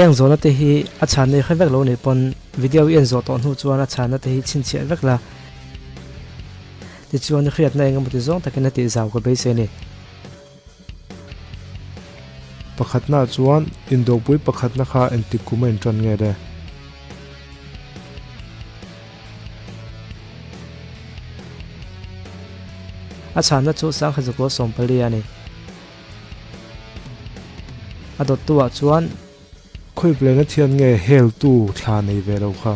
Heng zawhna te hi a chhanna i hre vek lo nih pawn video i en zawh tawh hnu chuan a chhanna te hi chhinchhiah vek la. Tichuan i hriatna eng emaw ti zawng takin a tih zau ka beisei a ni. Pakhatna chuan indopui pakhatna kha engtik kum a intan nge le? A chhanna chu sangha zakua 14 a ni. A dawttu ah chuan. Khawi planet hian nge hel tu thla nei ve lo kha?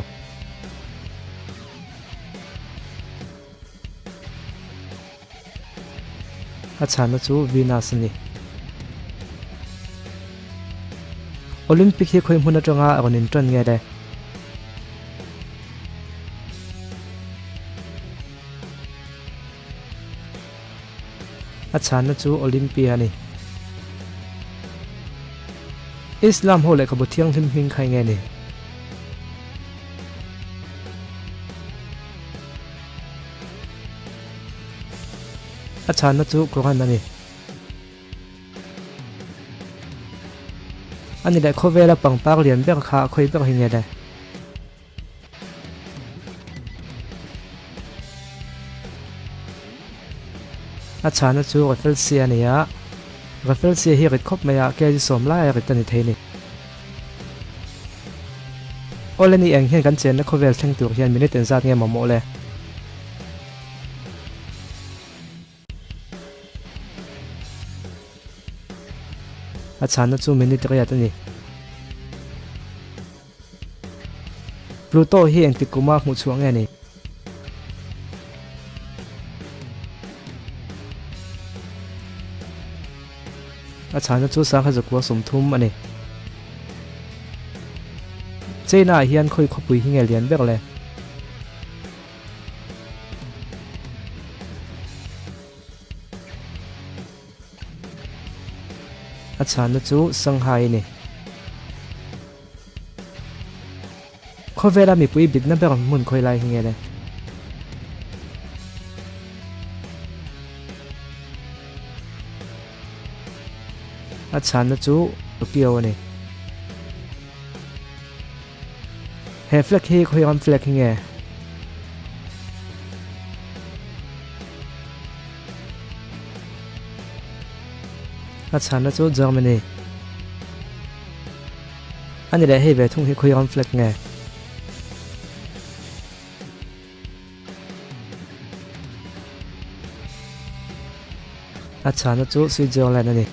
A chhanna chu Venus a ni. Olympic hi khawi hmun atanga a rawn intan nge le? A chhanna chu Olympia a ni. Islam ho lehkhabu thianghlim hming kha enge ni? A chhanna chu Quran a ni. A ni leh khawvela pangpar lian ber kha a khawi ber hi nge le? A chhana chu Rafelsia a ni a, Rafelsia hi rit khawp mai a, kg 10 lai a rit a ni thei a ni. Awle ni eng hian kan chenna khawvel thleng tur hian minute engzat nge mamawh le? A chhana chu minute riat a ni. Pluto hi engtik kuma hmuh chhuah nge ni? A chhana chu sangha zakua 30 a ni. China ah hian khawi khawpui hi nge lian ber le? A chhana chu Shanghai a ni. Khawvela mipui bitna ber hmun khawi lai hi nge le? A chhanna chu Tokyo a ni. He flag hi khawi ram flag hi nge? A chhanna chu Germany. A ni leh hei ve thung hi khawi ram flag nge? A chhana chu Switzerland a ni.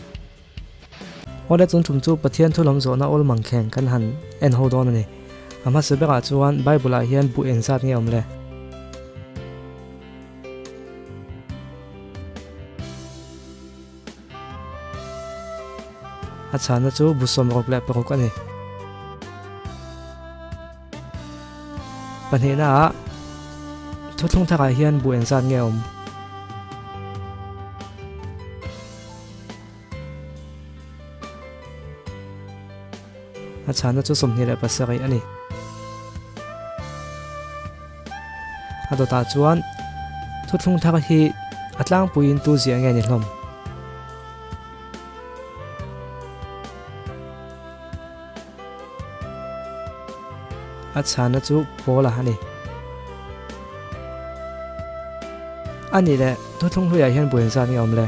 Awle chung tum chu Pathian thu lam zawhna awl mang thleng kan han en ho dawn a ni. A hmasa berah chuan Bible ah hian bu engzat nge awm le? A chhana chu bu 66 a ni. Pahnihna ah thuthlung thakah hian bu engzat nge awm? A chhana chu 27 a ni. A dawtah chuan thuthlung thar hi a tlangpuiin tu ziah nge ni hlawm? A chhana chu Paula a ni. A nih leh thuthlung hluiah hian buai zat nge awm le?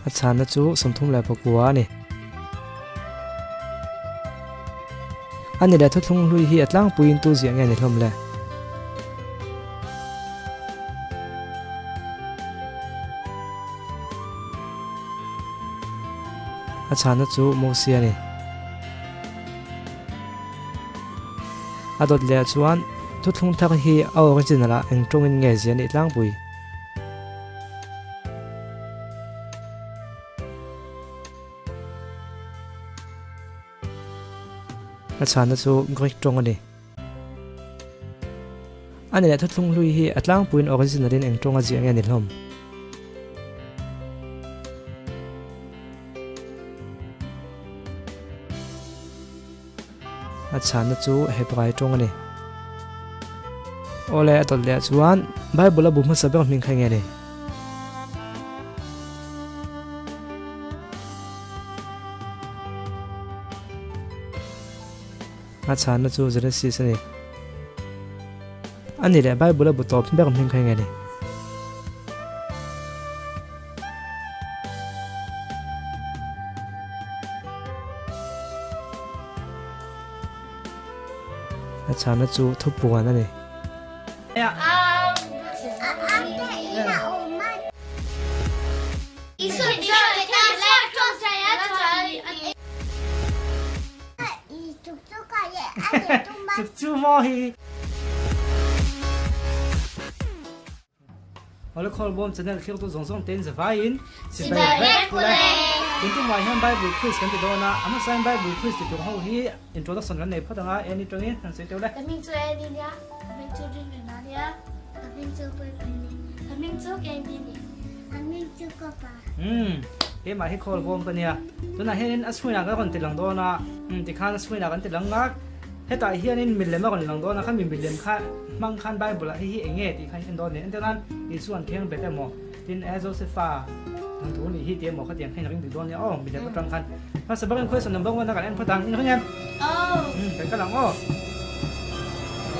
A chhanna chu 39 a ni. A ni leh thuthlung hlui hi a tlangpuiin tu ziah nge ni hlawm le? A chhanna chu Mosia a ni. A dawt leh chuan thuthlung thar hi a original ah eng tawngin nge ziah a nih tlangpui? A chhanna chu Greek tawng a ni. A ni leh thuthlung hlui hi a tlangpuiin original in eng tawng a ziah nge ni hlawm? A chhanna chu Hebrai tawng a ni. Awle a dawt leh chuan. Bible a bu hmasa ber hming kha enge ni? A chhanna chu Genesis a ni. A ni leh Bible a bu tawp ber hming kha enge ni? A chhanna chu thupuan a ni. Awle Khawlbawm channel thlir tu zawng zawng tein zavaiin Sipai vek ule. Tun tumah hian Bible quiz kan ti dawn a, a hmasain Bible quiz ti tur ho hi introduction kan nei phawt ang a, Annie tawngin han sawi teuh le. Ka hming chu Annie nia, ka hming chu Rinrina nia, ka hming chu Puipuii nia, ka hming chu Candy nia, ka hming chu Kopa. Umm, keimah hi Khawlbawm ka nia. Tunah hianin a screen ah ka rawn ti lang dawn a, umm tikhan a screen ah kan ti lang a. Hetah hianin milem a rawn lang dawn a, khami milem kha hmang khan Bible ah hei hi eng nge tih kha in en dawn nen. Entir nan Isua an kheng bet emaw, tin e Josepha thang thu nih hi tih emaw khatiang kha in ring dik dawn nia aw, milem atang khan. Hmasa bakin question number one a kan en phawt ang, in ring em? Umm kan kal ang aw.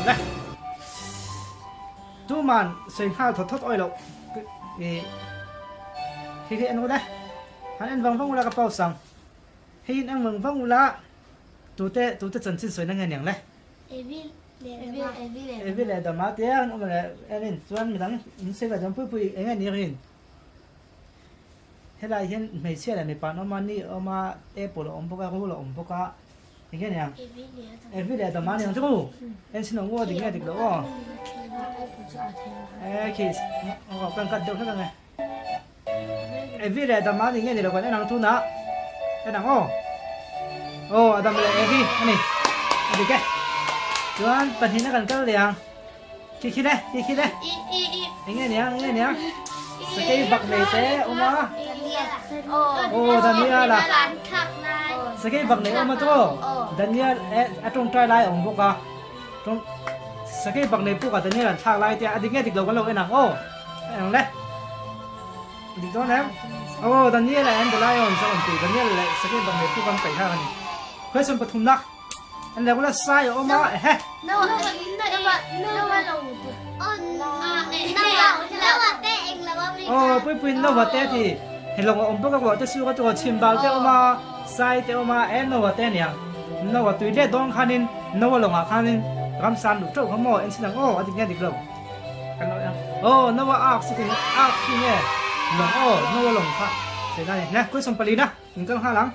Le. Tuman sawi nghal thawt thawt awi loh i khi khi en ula, han en vang vang ula ka pause ang. Hei in en vang vang ula. Tute tute chanchin sawi na nge niang le? Evi leh Dama. Evi leh Dama te an awm leh en in chuan midang in sawi ve dawn pui pui eng nge ni rin? Helai hian hmeichhia leh mipa an awm a, ni a awm a, apple a awm bawk a, rul a awm bawk a, eng nge niang? Evi leh Dama niang chu en sin awm aw dik nge dik loh aw. E khi kan cut deuh hlek ang e. Evi leh Adama ni nge ni lo kan en ang tunah en ang aw. Aw Adam leh Evi a ni. A dik e. Chuan pahnihna kan kal leh ang. Khi khi le, khi khi le. Eng nge niang, eng nge niang. Sakei bak nei te awm a. Aw Daniel a. Sakei bak nei awm a chu. Daniel a tawngtai lai a awm bawk a. Tawng sakei bak nei puk a Daniel an thlak lai te a dik nge dik lo kan lo en ang aw. Eng le? Dik dawn em? Aw, Daniel and the Lions a awm tih Daniel leh Sakei Bakmei puk an paih hlak a ni. Question pathumna, An leh ula sai a awm a, ehe. Aw, Puipuiin Noah te a ti. He lawng a awm bawk a ruah te suk a turaw chhim bal te a awm a, sai te a awm a, e Noah te a niang. Noah tui let dawn khanin Noah lawngah khanin ramsan luh teuh kha maw en sin ang aw, a dik nge dik lo. Aw Noa ark si tin ark si nge lawng aw Noa lawng kha sei na ni ne question palina in kal nghal ang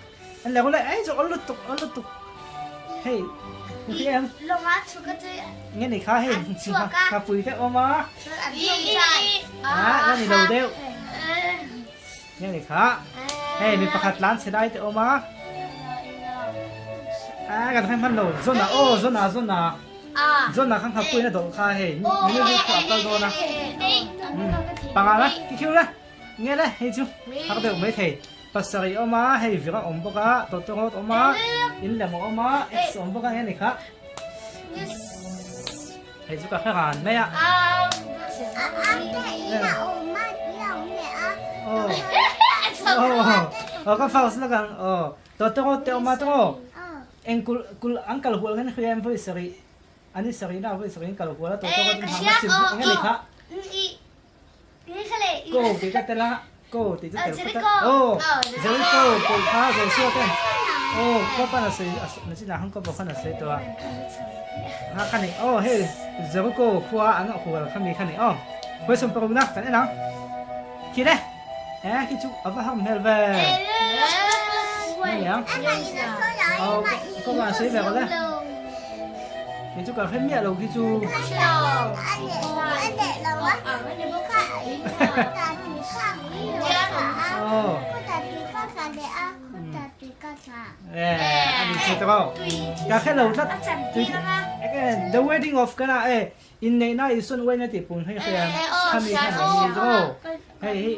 an leh le ei chu awl lutuk awl lutuk hei khi em lawng a chhuk a chu nge ni kha hei kha pui te awm a a nge ni lo deuh nge ni kha hei mi pakhat tlan chhe lai te awm a a kan khan hman lo zona aw zona zona John-a kha nghapuiin a dawlh kha hei Nineveh khua a kal dawn a. Panga la, ki khiu la, nge le hei chu hak deuh mai thei. Pasarih a awm a, hei vir a awm bawk a, tawtawrawt a awm a, in lem a awm a, X a awm bawk a, nge ni kha. Hei chu ka hre ran mai a. Aw ka first lawk ang aw tawtawrawt te a awm a tawraw. Eng kulh kulh an kal hual ngen hria em vawi sarih an i sarih na vawi sarih an kal hual a tawh tawk a tin hang a chim eng nge ni kha Go tih ka tel a go tih chu tel phawt a aw Jericho kulh kha Joshua ten aw khaw pan a sawi na chin ah khan khaw khan a sawi tawh a ha kha ni aw hei Jericho khua an hual kha mi kha ni aw khawi sawm paruk na kan en ang khi le. Eh, khi chu a va ham hmel ve. Nghe Ờ, có bà sấy về còn đấy. Khi chu cả phép mẹ đâu khi chu. Ờ. Eh, anh đi tao. Cả cái lầu rất. The wedding of cái nào eh Inneihna Isuan uain a tih pung hei hriam khami khan an ni chu hei hi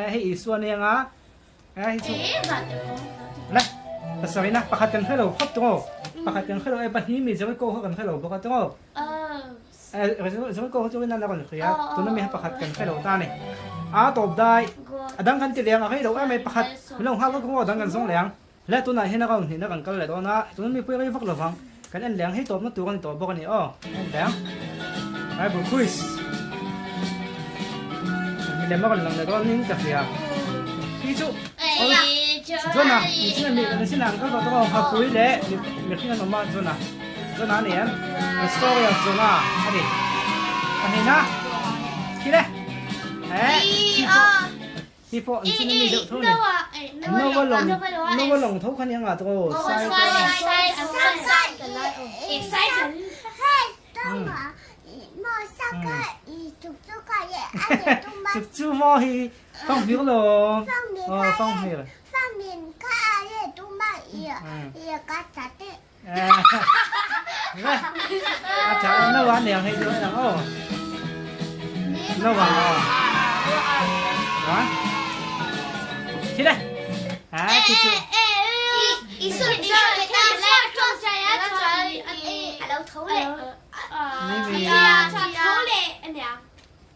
hei Isua nia nga hei chu le pasarih na pakhat kan hre lo khawp tawh pakhat kan hre lo e pahnih mi Jericho kha kan hre lo bawk a tawh. Zungko chu in an rawn hria tuna mi pakhat kan hre lo ta ni a tawp dai a dang kan ti leng a rei lo em mai pakhat min lo nghak lawk rawh a dang kan zawng leng le tunah hian a round hnihna kan kal leh dawn a tuna mi pui rei vak lo vang kan en leng hei tawpna tur a ni tawh bawk a ni aw en leng Bible quiz milem a rawn lang leh dawn in ka hria hi chu John-a mi chin ah an kal tawh tawh a hapui leh mihring an awm a John-a. Jonah a ni em? The story of Jonah a ni. Pahnihna khi le. Eh, khi pawh khi pawh an chin ami deuh tho ni. Noah lawng Noah lawng tho kha ni anga to sai Chuk chu maw hi fang hmir lo. Oh, fang hmir. Noah niang hei chu ang aw. Noah aw. Đó. Khi đây. À, khi chu.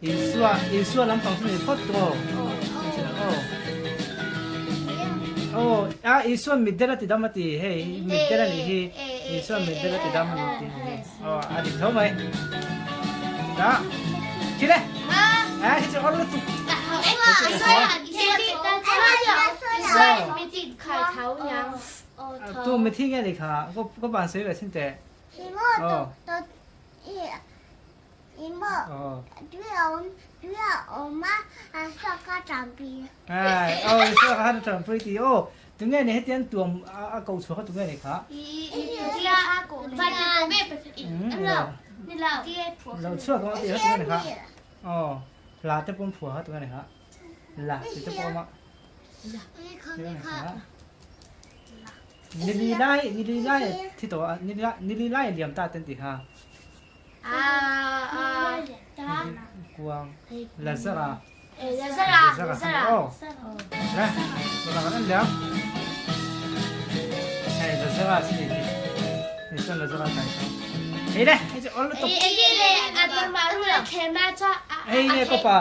Isua Isua lampang chu ni phawt tawh aw. Aw a Isua mitdel a ti dam a ti hei mitdel a nih hi Isua mitdel a ti dam a ni ti aw a dik tho mai ta khi le a khi chu or lutuk tu mithi nge ni kha ko ban sawi ve sin teh aw Aw Isua kha han tanpui ti aw tunge ni hetiang tuam a ko chhuak a tunge ni kha lo chhuak ang ti kha tunge ni kha aw la te pawm phua kha tunge ni kha la ti te pawm a nili lai nili lai thi to nili lai liam ta ten ti kha Kuang Lazara Lazara oh le Lazara kan liam hei Lazara si ni ni son Lazara kai hei le hei chu ol tuk hei ne ko pa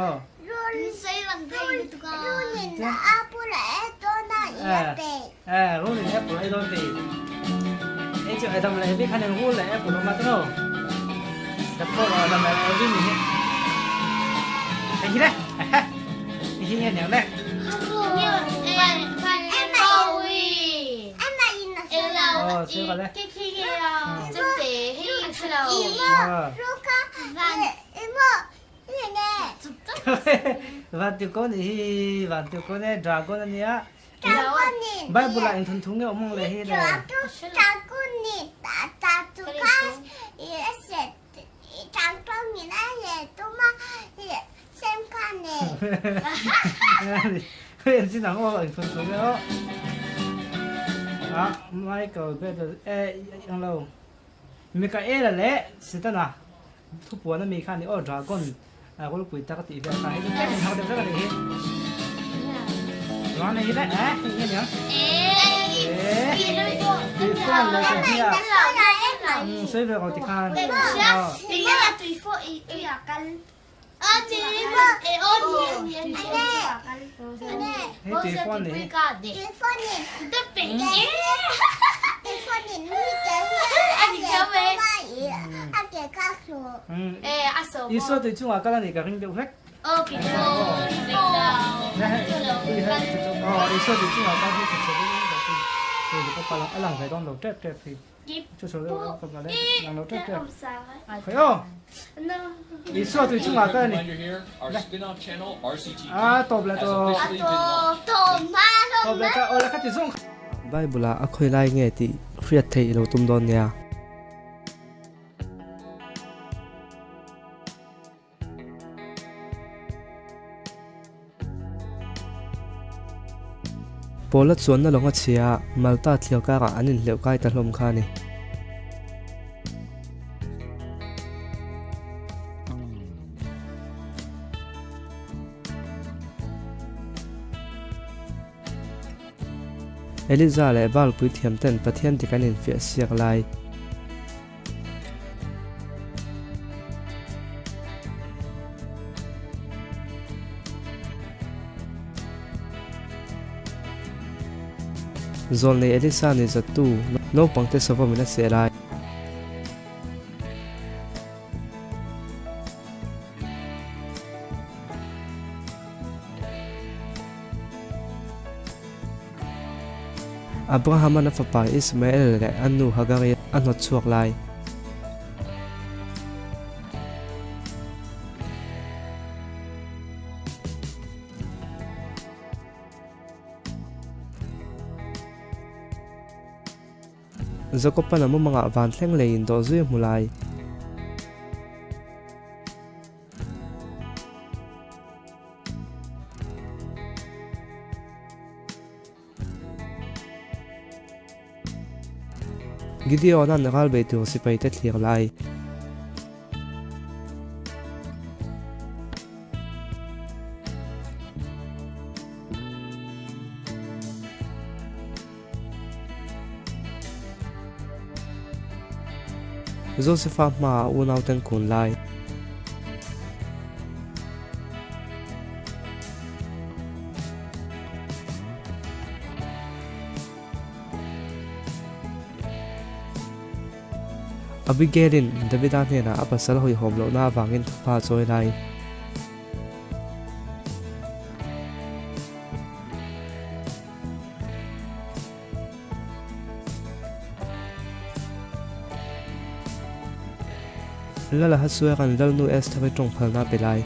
oh Eh, rul in apple ei dawn ti. Ei chu Adam leh Evi khan in rul leh apple awm a tiro. The four Adam leh Evi ni hi. Hei hi le. Hi hi nge niang le. Oh, sir ka le. Vantirhkoh nih hi vantirhkoh nih dragon a nia. Bible ah engthun thu nge awm ang le hi le. Hei an sin ang aw engthun thu nge aw. Ah Michael Battle eh ang lo. Mikaela leh Setana Thupuan ami kha a ni aw dragon rulpui tak a tih vel kha hei chu tlem in hak deuh vek a nih hi. Chuan hei hi le eh hei nge niang eh tui fawn leh ka hria umm sawi ve rawh tikhan aw. Hei tui fawn nih hi. Isua tui chungah kal a nih ka ring deuh hlek. Isua tui chungah kal hi chhe deuh in a lang ve dawn lo tep tep hi. Chu chu ka pa le lang lo tep tep. Khai aw. Isua tui chungah kal a ni. A tawp leh tawh. Tawp leh tawh. Aw le kha ti zawng. Bible ah a khawi lai nge tih hriat theih i lo tum dawn nia. Paula chuanna lawng a chhia a, Malta thliau karah an inhleuh kai ta hlawm kha a ni. Eliza leh Baal puithiam ten Pathian dik an infiah siak lai. Zawlnei Elisa nih zattu naupangte savawmin a seh lai. Abrahama'n a fapa Ismael leh a nu Hagari a hnawt chhuak lai. Jakob-a'n a mumangah van thleng leiin dawh zui a hmu lai. Gideon-a'n ral bei tur sipaite thlir lai. Josefa hmaah unauten kun lai. Abigail-in Davida hnenah a pasal hawihhawm lohna avangin thupha a chawi lai. Lal Ahasuera'n Lalnu Esther-i tawng phalna a pe lai.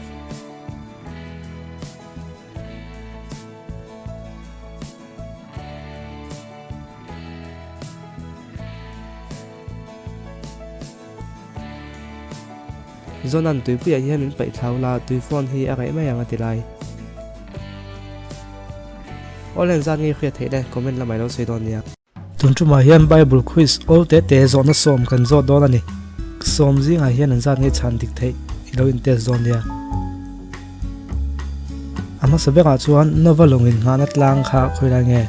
Zonan tuipuiah hian min paih thlau la, tuifawn hi a reh mai ang a ti lai. Awle an zat ngei hriat theih le, comment lamah i lo sawi dawn nia. Tun tumah hian Bible quiz awl te te zawhna sawm kan zawt dawn a ni. Sawm zingah hian an zat ngei chhan dik theih i lo in test dawn nia. A hmasa berah chuan Nova lawng in nghahna tlang kha khawi lai nge?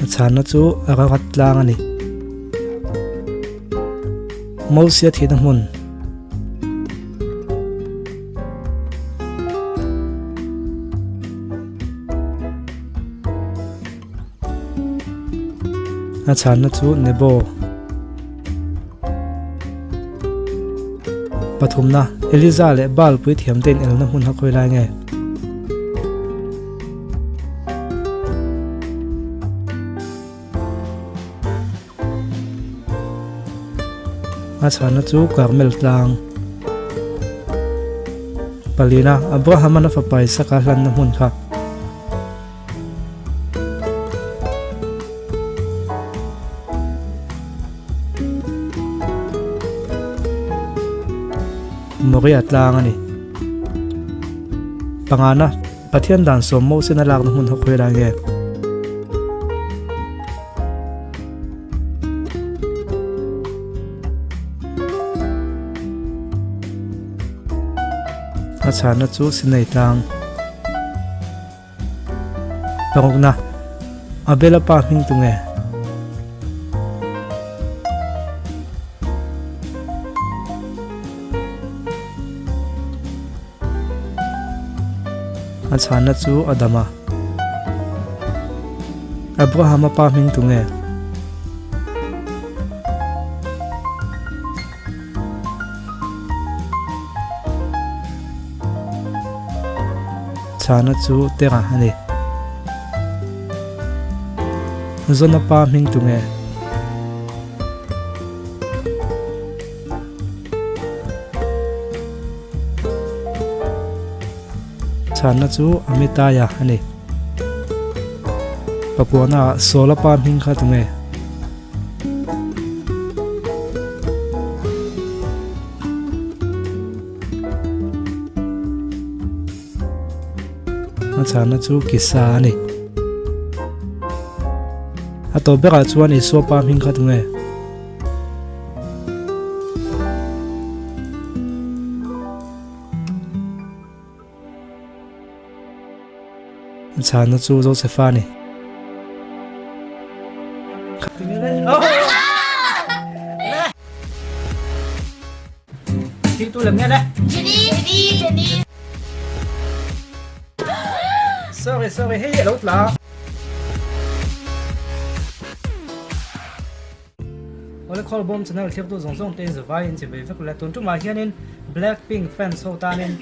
A chhanna chu a rarat tlang a ni. Mosia thihna hmun. A chhanna chu Nebo. Pathumna, Eliza leh Baal puithiamte inelna hmun kha khawi lai nge? A chhanna chu Karmel tlang. Palina, Abraham-an a fapa Isaka hlanna hmun kha. Moria tlang a ni. Pangana, Pathian dan sawm Moses-a lakna hmun ho khawi lai nge? A chhanna chu Sinai tlang. Parukna, Abel-a pa hming tu nge? A chhanna chu Adama. Abrahama pa hming tu nge? Chhana chu Tera a ni. Zona pa hming tu nge? Chhana chu Amitaya a ni. Pakuana Saula pa hming kha tu nge? A chhanna chu Kisa a ni. A tawp berah chuan Isua pa hming kha tunge? A chhanna chu Josefa a ni. lem nge le? Jenny Jenny Jenny. Sorry sorry hei a lo tla. Awle Khawlbawm channel thliaktu zawng zawng te in zavai in chivei vek le tun tumah hianin Blackpink fans ho tanin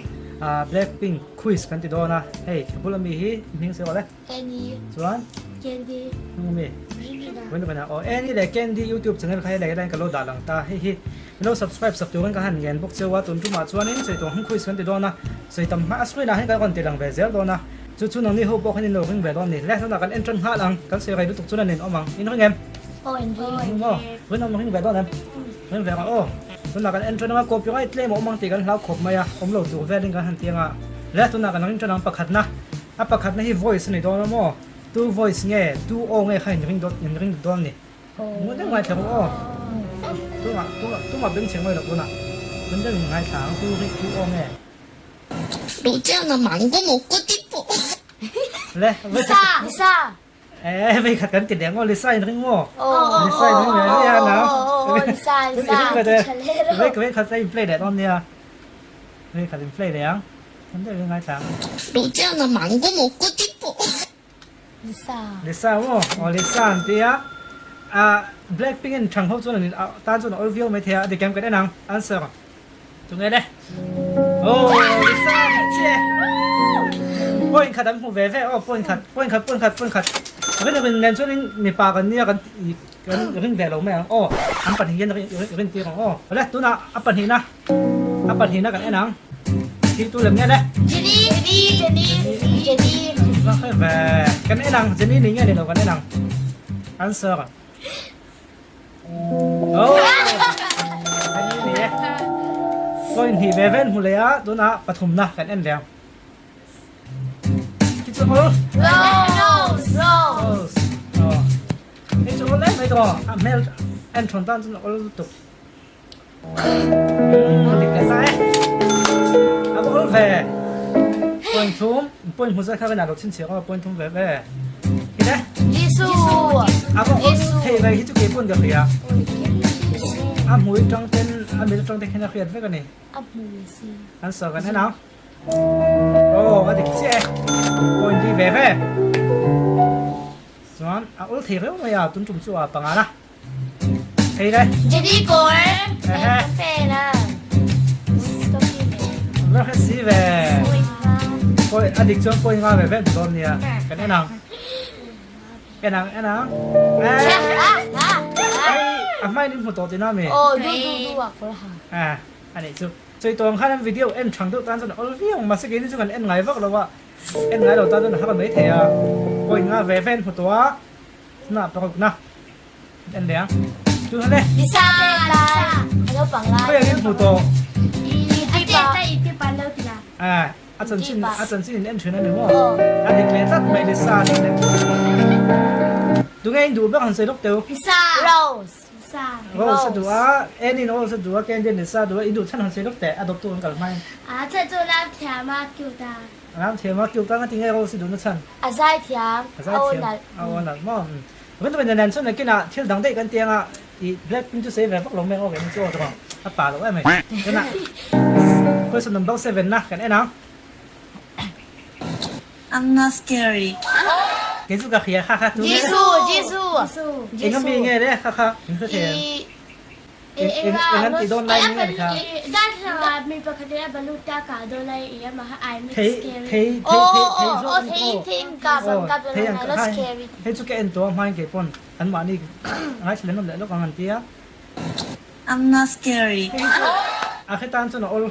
Blackpink quiz kan ti dawn a hei bula mi hi hming se awle Annie chuan Candy hnung mi Rinrina Rinrina aw Annie leh Candy YouTube channel kha helai helai ka lo dah lang ta hei hi min lo subscribe sak turin ka han ngen bawk cheu a tun tumah chuanin sawi tawng hming quiz kan ti dawn a sawi tam hma a screen ah hian kan rawn ti lang ve zel dawn a chu chu nangni ho pawh khan in lo ring ve dawn ni le tunah kan en tan nghal ang kan sawi rei lutuk chuan a ninawm ang in ring em? Aw in ring. Maw rinawm ring ve dawn em? Ring ve ang aw. Tunah kan en tan anga copyright claim a awm ang tih kan hlau khawp mai a, awm lo tur velin kan han ti anga le tunah kan ring tan ang pakhatna a pakhatna hi voice a ni dawn a maw tu voice nge tu aw nge kha in ring dawn in ring dawn ni ngun deuh ngaithla rawh aw tunah tunah tumah bengchheng mai lo tunah ngun deuhin ngaithla ang tu ri tu aw nge. Luciana mango mawk tipo. Le Lisa Lisa. Eh, vei khat kan ti leh ngaw Lisa in ring maw? Lisa in ring leh nia na. Lisa, Lisa. Vei vei khat in play leh dawn nia. Vei khat in play leh ang. Kan deuh in ngai thlang. Luciana mango mawk tipo. Lisa. Lisa maw? Aw Lisa an tia. Ah, Blackpink in thang ho chuan an tan chuan a awl viau mai thei a, a dik em kan en ang. Answer. Tunge le? Oh, Lisa ni che. Point khat an hmu ve ve aw, point khat, point khat, point khat, point khat. Rin rin nen chuan in mipa kan nia kan kan ring ve lo mai ang. Aw, an pahnih hian rin rin tir ang aw. Le, tunah a pahnihna, a pahnihna kan en ang. Khi tu lem nge le? Jenny, Jenny, Jenny, Jenny. Va khe ve. Kan en ang, Jenny ni nge ni lo kan en ang. Answer. Point hnih ve ven hmu leh a, tunah pathumna kan en leh ang. Khi chu awl. Rose. Rose. Aw. Hei chu awl em mai tawh. A hmel en thawn tan chuan awl lutuk. Dik leh sa e. A va awl ve. Point thum, point hmu zat kha kan ah lo chhinchhiah aw, point thum ve ve. Khi le. Jisu. A va awl thei ve hi chu kei pawn ka hria. A hmui tang ten, a mit atang te khin a hriat vek a ni. A hmui si. An sawi kan en ang. Aw, a dik chiah e. Point li ve ve. Chuan a awl thei reuh mai a, tun tum chu a panga na. Hei le. Jenny kawr. Fan a. Va kha si ve. Poi a dik chuan poi nga ve ve dawn nia. Kan en ang. En ang en ang. A hmai nin hmu tawh tina mi. Oh, du du du a kawr ha. À, ani chu. Choi tawng khan an video en thang deuh tan chuan awl viau mahse keini chu kan en ngai vak lo a. En ngai lo tan chuan a har mai thei a. Poi nga ve ve an hmu tawh a. Na pakhat na. En leh ang. Chu hale. Lisa. Hello panglai. Khoi angin hmu tawh. I pa lo tina. À, a chanchin a chanchin in en thin ani maw? A dik leh tlat mai Lisa a dik leh. Tunge in duh ber han sawi lawk teu. Lisa. Rose. Lisa. Rose a duh a, Annie in Rose a duh a, Candy in Lisa a duh a, i duh chhan han sawi lawk teh, a dawptu an kal hmain. A chhan chu lam thiam a cute a. Lam thiam a cute a, ngati nge Rose i duhna chhan? A zai thiam, a aw nalh. A aw nalh maw? Rinawin nen chuan nakinah thil dang daih kan ti anga i Blackpink chu sawi ve vak lo mai ang aw keini chu aw tawh a pa lo em mai. Tunah question number seven na kan en ang. I'm not scary. Kei chu ka hria kha kha tu nge. Jisoo Jisoo Eng a mi nge le kha kha in hre thei em? Eng an ti dawn lai ning a ni kha. Thei thei thei thei thei zawk a ni aw. Aw thei ang kha hei chu ka en tawh a hmain kei pawn an mahni ngaithla leh nawm leh lawk ang an ti a. I'm not scary. Hei chu a hre tan chuan a awl.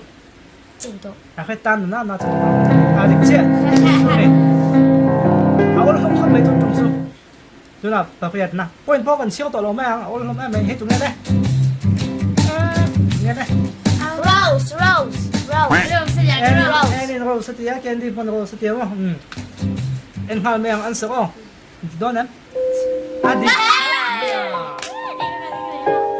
A hre tan nuna na chuan a dik chiah. Sorry. A awl hlawm hlawm mai tun tum chu. Tunah pakriatna point pawh kan chhiar tawh lo mai ang, a awl hlawm em mai. Hei tunge le? Tunge le? Rose, Rose, Rose. Rose. Annie Rose a ti a, Candy pawn Rose a ti a maw? En nghal mai ang answer aw. In ti dawn em? A dik.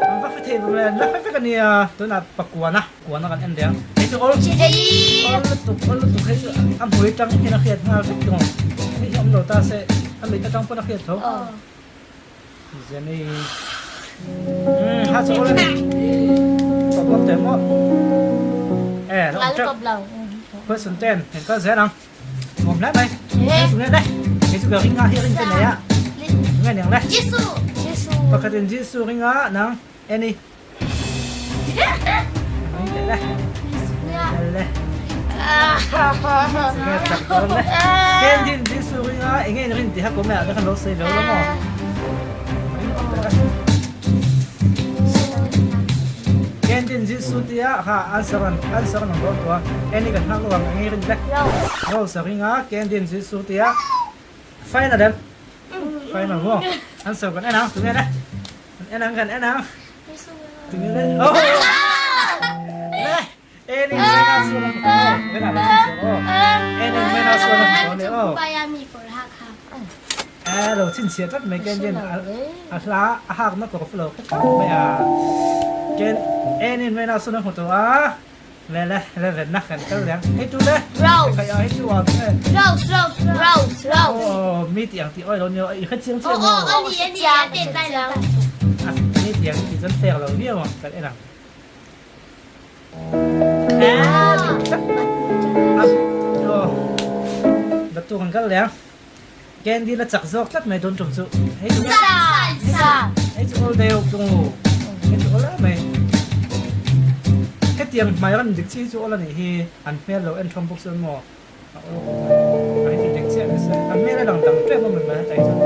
An va hre thei vang le, la hre vek a nia. Tunah pakuana, kuana kan en leh ang. Hei chu awl, awl lutuk, awl lutuk hei chu a hmui tang hian a hriat nghal vek tawh. Hei hi awm lo ta se, a mit atang pawn a hriat tho. Jenny. Ha chu awl a ni. Tawp lawk teh maw. lo awm teuh. Question ten kan kal zel ang. Nuam hle mai. Tunge le? Kei chu ka ring a hi ring te nei a. Tunge niang le? Jisu. Pakhatin Jisu ring a nang Annie. Ring teh le. Le. Tunge chak dawn le. Candy-in Jisu ring a enge in rin tih kha comment ah te khan lo sawi ve ula maw. Ring awm teh le. Candy-in Jisu tia kha answer an answer an awm dawn tawh a. Annie kan nghak lo ang enge rin le. Rose a ring a Candy-in Jisu tia final em? Final maw? Answer kan en ang tunge le. Kan en ang kan en ang. Tunge le. Oh! Le! Eni mena suan ang oh. Mena lo chin oh. Eni mena suan ang oh le oh. Eh lo chin chhiat tlat mai ken ken a hla a hak na kawr lo kha tlat mai a. Ken eni mena suan ang hmu a. Le le le ven na kan kal liang. Hei tu le. Rose. Kai a hei chu a tu le. Rose Rose Rose Rose. Oh mi ti ang ti oi lo ni i kha chiang chiang Oh oh ani ani a te tai lo. Mi ti ang ti zan fair lo viau ang kan en ang. Ah oh. Batu kan kal liang. Candy la chak zawk tlat mai dawn tum chu. Hei chu Sa sa. Hei chu all deuh tung u. Hei chu all mai. Hetiang hmai ran dik chi chu all anih hi an hmel lo en thawm bawk chuan maw a awl khawp mai. A hei chu dik chiah ni se. A hmel a lang dang ṭep a mai mai heta hi chuan.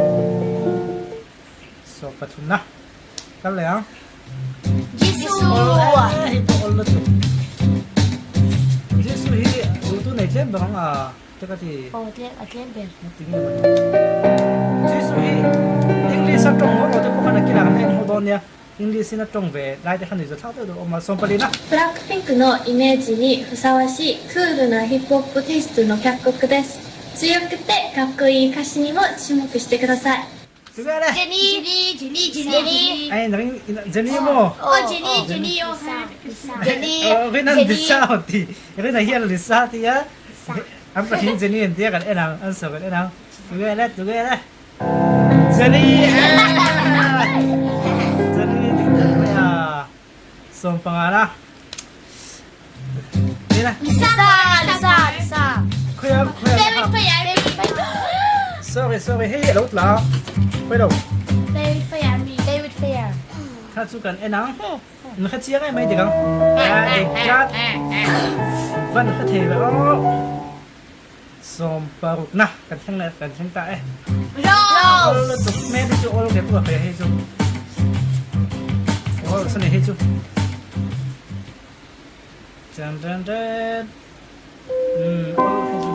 Saw pathum na. Kal leh ang. Jisu. Hei pawh awl lutuk. Jisu hi duhtu nei tlem ber ang a. Te ka ti. Aw tlem a tlem ber. Ti nge maw. Jesu hi English a tawng ngawt lo te pawh khan a kilah kan en ho dawn nia. English in a tawng ve lai te khan nuihza thlak deuh deuh a awm a. Sawmpali na. ブラックピンクのイメージにふさわしいクールなヒップホップテイストの脚曲です。強くてかっこいい歌詞にも注目してください。 Tunge le. Jenny Jenny Jenny Jenny. Ai ring Jenny maw? Oh Jenny Jenny oh. Jenny. Oh rin an Lisa aw ti. Rin a hian Lisa ti a. An pathin Jenny an tia kan en ang an sawi kan en ang. Tunge le tunge le. Jenny Jenny dik tak mai a. Sawm panga na. Ni le. Lisa Lisa Lisa. Khawi a khawi a David Fayami. Sorry sorry hei a lo tla a. Khawi lo. David Fayami. David Fayer. Kha chu kan en ang. In kha chiang em mai dik ang. A dik tlat. Van kha thei ve aw. Sawm paruk na kan thleng leh kan thleng ta e. Rose. Awl lutuk hmel hi chu awl ve pawh a hei chu. Awl sani hei chu. Chan chan chan. Umm awl hei chu.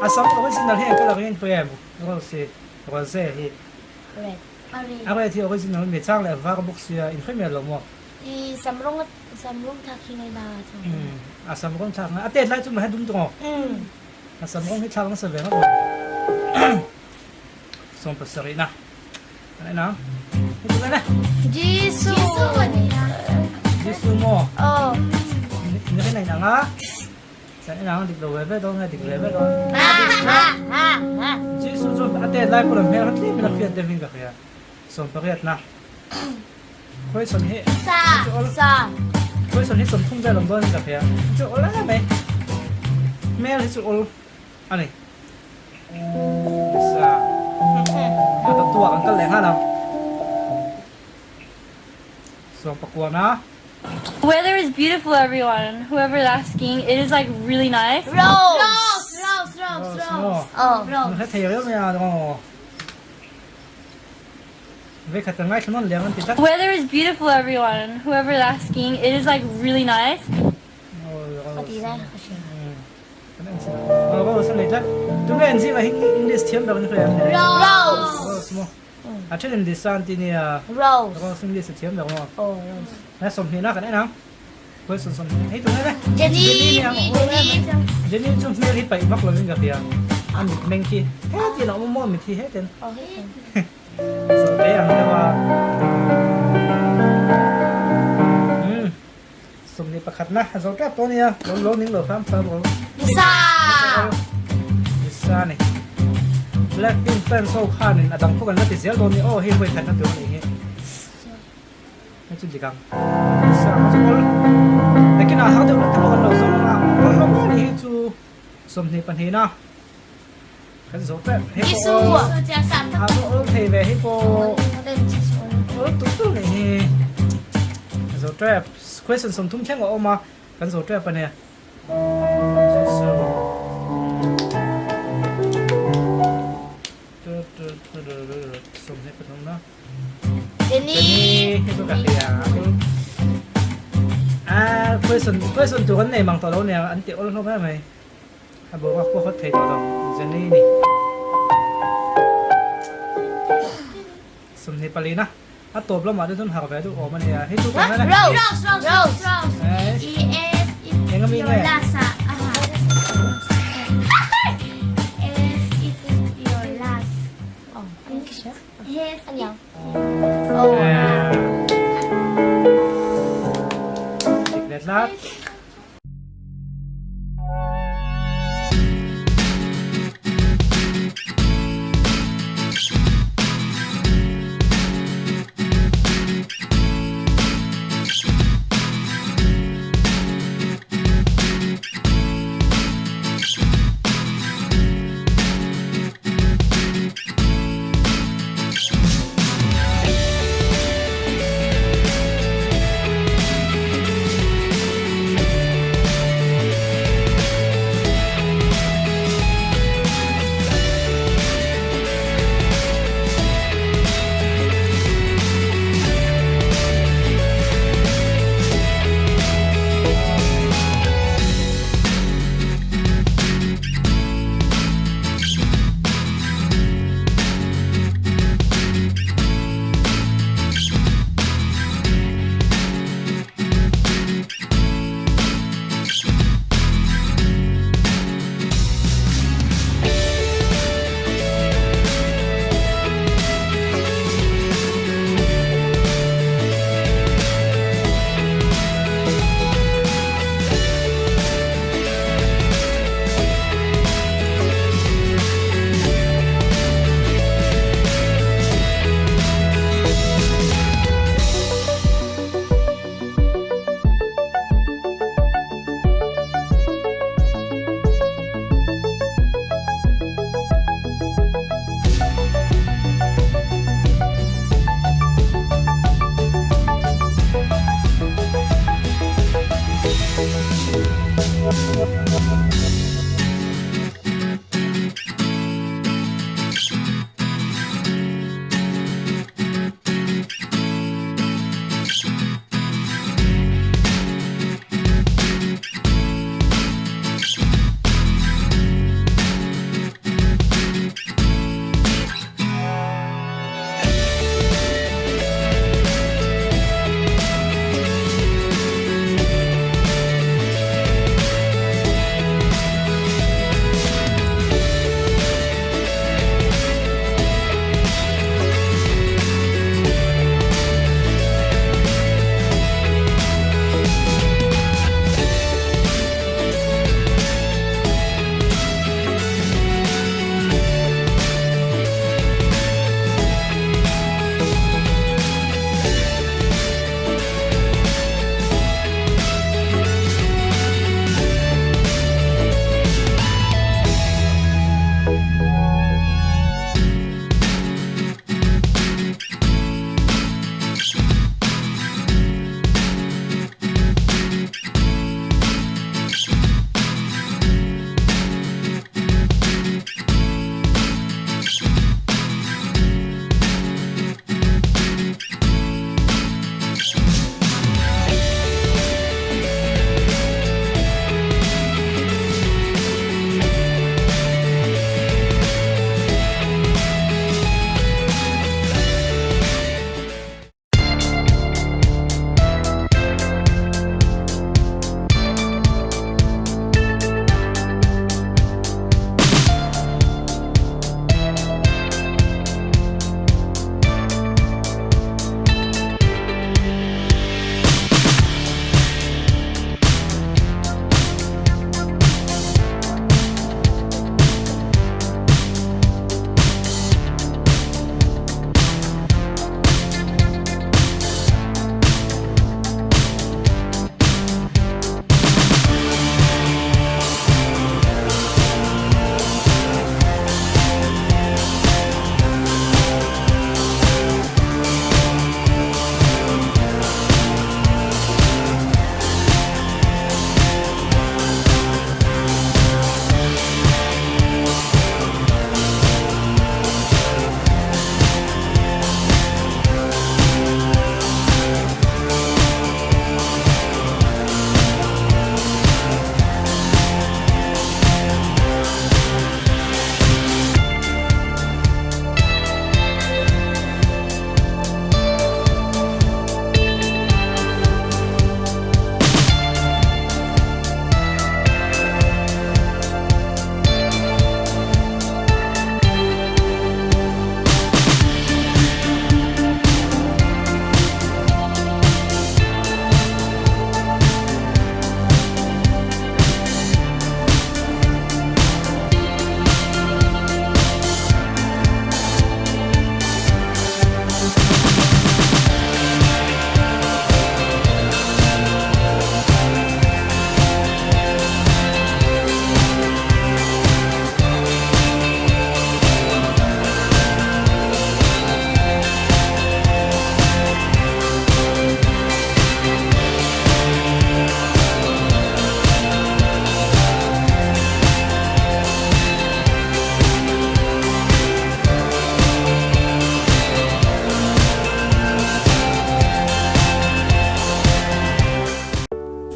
A sam original hi ang ka la ring pui em Rose hi Rose hi. Red. A red hi original mi chang leh var bawk sia inhre miah lo maw. I sam rawng sam rawng thlak hi ngaih na a chuang. Umm a sam rawng thlak a tet lai chu mahai dum tawng aw. A sam rawng hi thlak nasa ve ngawt mai. Sawm pasarih na an en ang. Hei chu ngai le. Jisu. Jisu maw? Aw. Ni rin a inang a. Kan en ang dik lo ve ve dawn nge dik ve ve dawn. Jisu chu a tet lai pawh la hmel kha tlem in a hriat deuh in ka hria. Sawm pariat na. Question hi Sa sa. Question hi sawmthum vel awm dawn in ka hria. Chu awl em mai. Hmel hi chu awl a ni. Sa. A ta tuak an kal leh nghal ang. Sawm pakua na. Weather is beautiful everyone, whoever is asking, it is like really nice. Rose. Rose Rose Rose. Aw. Rose. Hre thei reuh mai a aw. Vekhat ka ngaithla nawn liang an ti tlat. Weather is beautiful everyone, whoever is asking, it is like really nice. Ka ti lai ka hria. Kan en chin a. Rose a nei tlat. Tunge an zingah hi English thiam ber in hria an nei. Rose. Rose maw. A then in Lisa an ti nia. Rose. Rose English a thiam ber maw. Oh Rose. He sawmhnihna kan en ang. Question sawmhnih. Hei tunge le. Jenny. Jenny Jenny chu hmel hi paih vak lovin ka hria. A mitmeng khi hetin a awm maw mit hi hetin. Oh hetin. Zawhte ang deuh a. Umm sawmhnih pakhatna a zo tep tawh a nia. Lo lo ning lo hram hram rawh. Lisa! Lisa ni. Blackpink fans ho khanin a dang pawh kan la ti zel dawn a ni. Aw hei huaikhatna tur a nih hi. Hei chu dik ang. Lisa kha chu awl. Nakinah har deuh hlek te pawh kan lo zawng. 22 na. Kan zo tep. Hei pawh a va awl thei ve hei pawh awl tuk tuk nei hi. Kan zo tep. Question 30 thleng a awm a, kan zo tep a nia. 23 na. Jenny. Jenny, hei chu ka hria. Ah, question question tur an nei mang tawh lo nia, an ti awl hlawm em mai. A boruak pawh hawt thei tawh lo, Jenny ni. 24 na. A tawp lamah te chuan harh ve duh awm a nia. Hei chu kan la Rose, Rose, Rose, Rose. Eh. E S Eng ami your nge? last ah. S it is your last. Oh, Yes. Aniang. Eh. Dik let lat.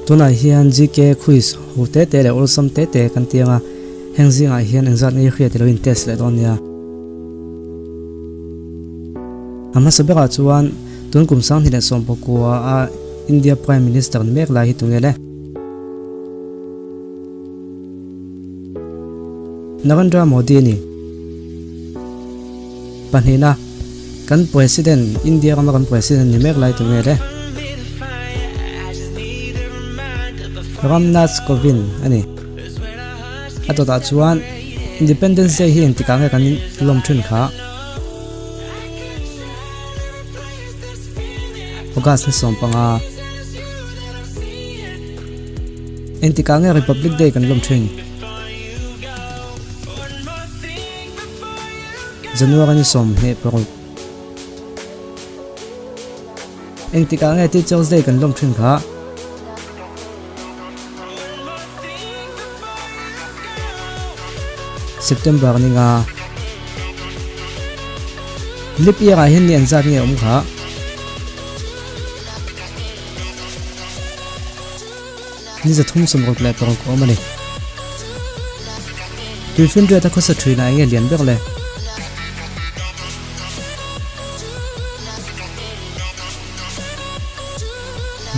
Tunah hian GK quiz ho te te leh awlsam te te kan ti ang a, heng zingah hian engzat nge i hriat i lo in test leh dawn nia. A hmasa berah chuan tun kum 2019 a India Prime Minister ni mek lai hi tunge le? Narendra Modi a ni. Pahnihna, kan President, India rama kan President ni mek lai tunge le? Ram Nath Kovind a ni. A dawtah chuan Independence Day hi engtikah nge kan lawm thin kha? August ni 15. Engtikah nge Republic Day kan lawm thin? January ni 26. Engtikah nge Teachers Day kan lawm thin kha? September ni nga. Leap year ah hian ni an zat nge awm kha? Ni 366 awm a ni. Tuifinriat a khawsa thin ah enge lian ber le?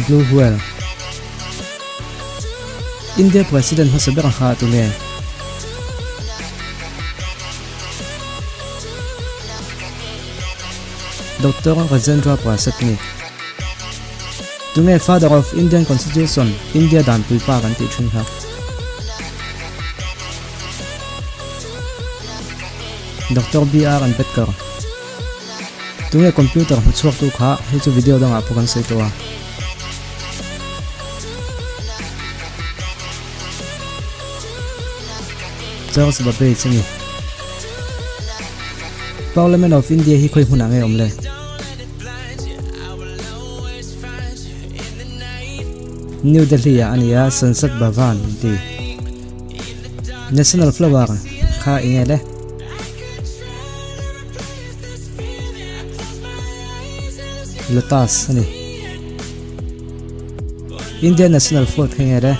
Blue whale. India President hmasa ber kha tunge? Doctor Rajendra Prasad ni. Tunge Father of Indian Constitution, India dan puipa kan tih thin kha? Doctor BR Ambedkar. Tunge computer hmu chhuak tu kha hei chu video dangah pawh kan sawi tawh a. Charles Babbage a ni. Parliament of India hi khawi hmunah nge awm le? New Delhi ah a ni a, Sansad Bhavan an ti. National flower kha eng nge le? Lotus a ni. Indian National Fruit kha nge le?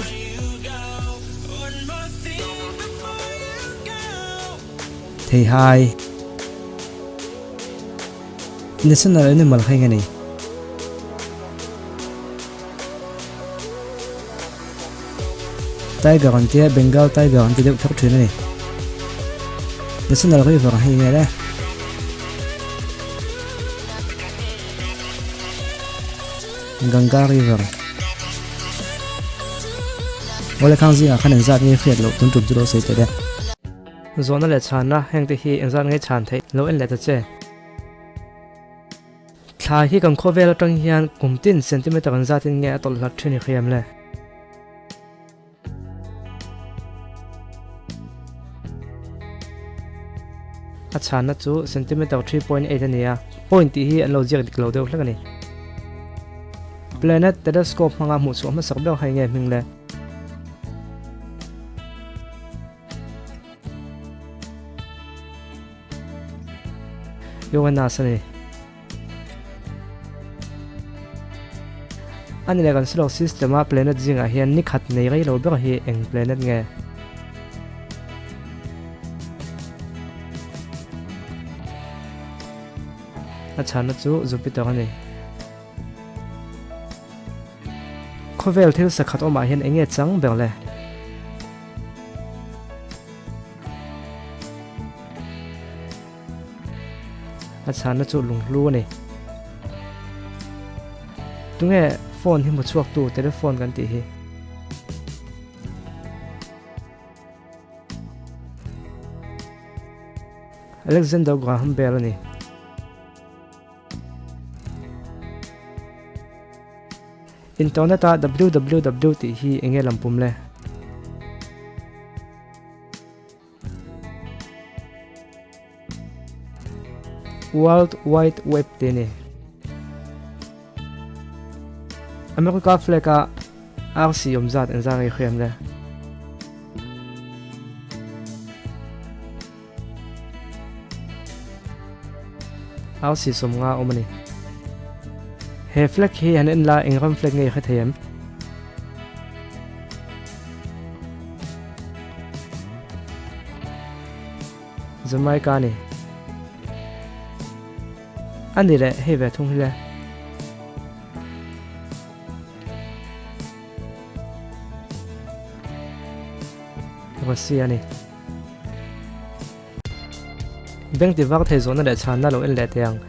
Theihai. National Animal kha eng a ni? Tiger an tia Bengal Tiger an ti deuh theuh thin a ni. National River hei nge le. Ganga River. Awle khang zingah khan engzat nge hriat loh tun tum chu lo sawi teh le. Zawhna leh chhanna heng te hi engzat nge chhan theih lo en leh ta che. Thla hi kan khawvel atang hian kum tin centimeter an zatin nge a tawlh hlat thin i hriam le? A chhanna chu centimeter 3.8 a ni a, point tih hi an lo ziak dik lo deuh hlek a ni. Planet telescope hmanga hmuhchhuah hmasak ber hai nge hming le? Uranus a ni. A ni leh kan solar system a planet zingah hian ni khat nei rei lo ber hi eng planet nge? A chhanna chu Jupiter a ni. Khawvel thil sakhat awmah hian eng nge chang ber le? A chhanna chu lunghlu a ni. Tunge phone hi hmu chhuaktu telephone kan tih hi? Alexander Graham Bell a ni. Internet a www tih hi enge lampum le? World Wide Web tih a ni. America flag a arsi awm zat engzah nge i hriam le? Arsi 50 awm a ni. He flag hi han en la eng ram flag nge i hre thei em? Jamaica a ni. A ni leh hei ve thung hi le. Russia a ni. Bank ti vak thei zawhna leh chhanna lo en leh teh ang.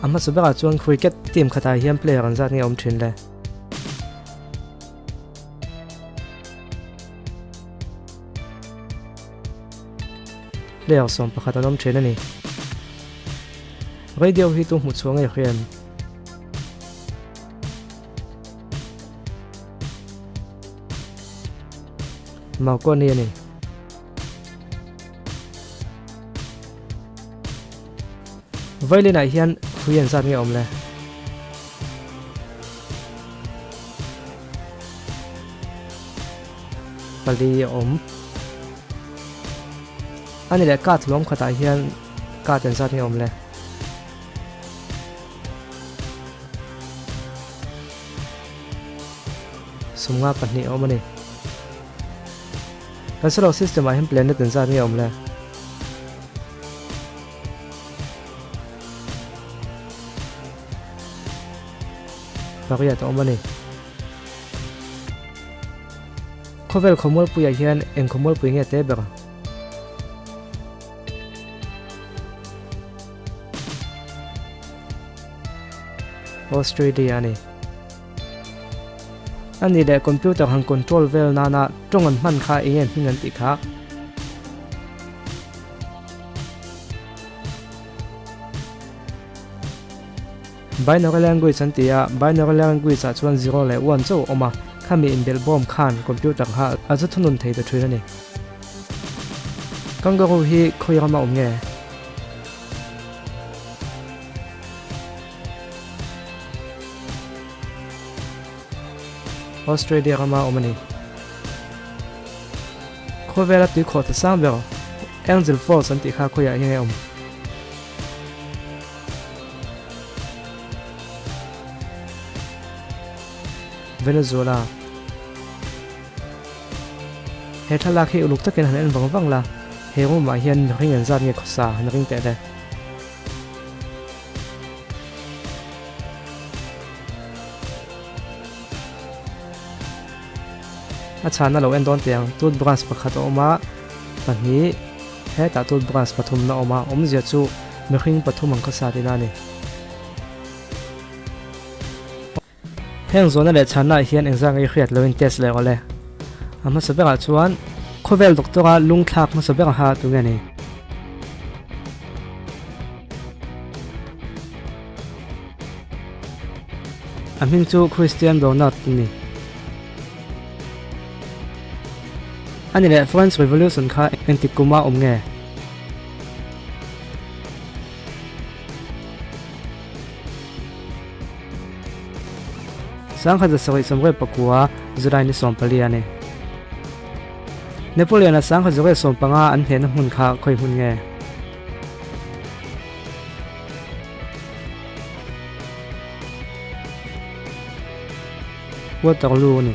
A hmasa berah chuan cricket team khatah hian player an zat nge awm thin le. Player 11 an awm thin a ni. Radio hi tu hmuh chhuah ngei hriam. Marconi a ni. Violin ah hian hui an zat nge awm le? Pali a awm. A ni leh card hlawm khatah hian card an zat nge awm le? 52 a awm a ni. Kan solar system ah hian planet an zat nge awm le? Pariat a awm a ni. Khawvel khawmualpuiah hian eng khawmualpui nge te ber? Australia a ni. A nih leh computer han control vel nana tawng an hman kha eng nge hming an tih kha? Binary language an ti a, binary language ah chuan zero leh one chauh a awm a, khami inbelh bawm khan computer kha a zu thunun thei ta thin a ni. Kangaroo hi khawi rama awm nge? Australia rama awm a ni. Khawvela tuikhawh ta sang ber Angel Falls an tih kha khawiah hian a awm. Venezuela. He thlalak hi uluk takin han en vang vang la, he room ah hian mihring an zat nge khawsa han ring teh le. A chhana lo en dawn teh ang, toothbrush pakhat a awm a, pahnih hetah toothbrush pathum na awm a, awmzia chu mihring pathum ang khawsa tihna a ni. Heng zawhna leh chhanna ah hian engzah nge i hriat loin test leh rawh le. A hmasa berah chuan khawvel doctor a lungthlak hmasa ber ha tu nge ni? A hming chu Christian Bernard a ni. A ni leh French Revolution kha engtik kuma awm nge? 1774 July ni 14 a ni. Napoleon-a 1715 an hnehna hmun kha khawi hmun nge? Waterloo a ni.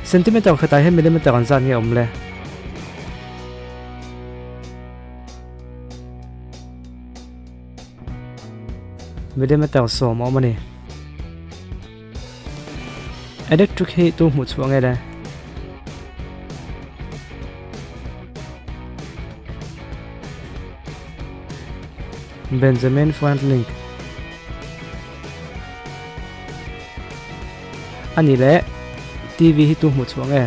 Centimeter khatah hian millimeter an zat nge awm le? Millimeter 10 a awm a ni. Electric hi tu hmuh chhuah nge le? Benjamin Franklin A ni le, TV hi tu hmuh chhuah nge?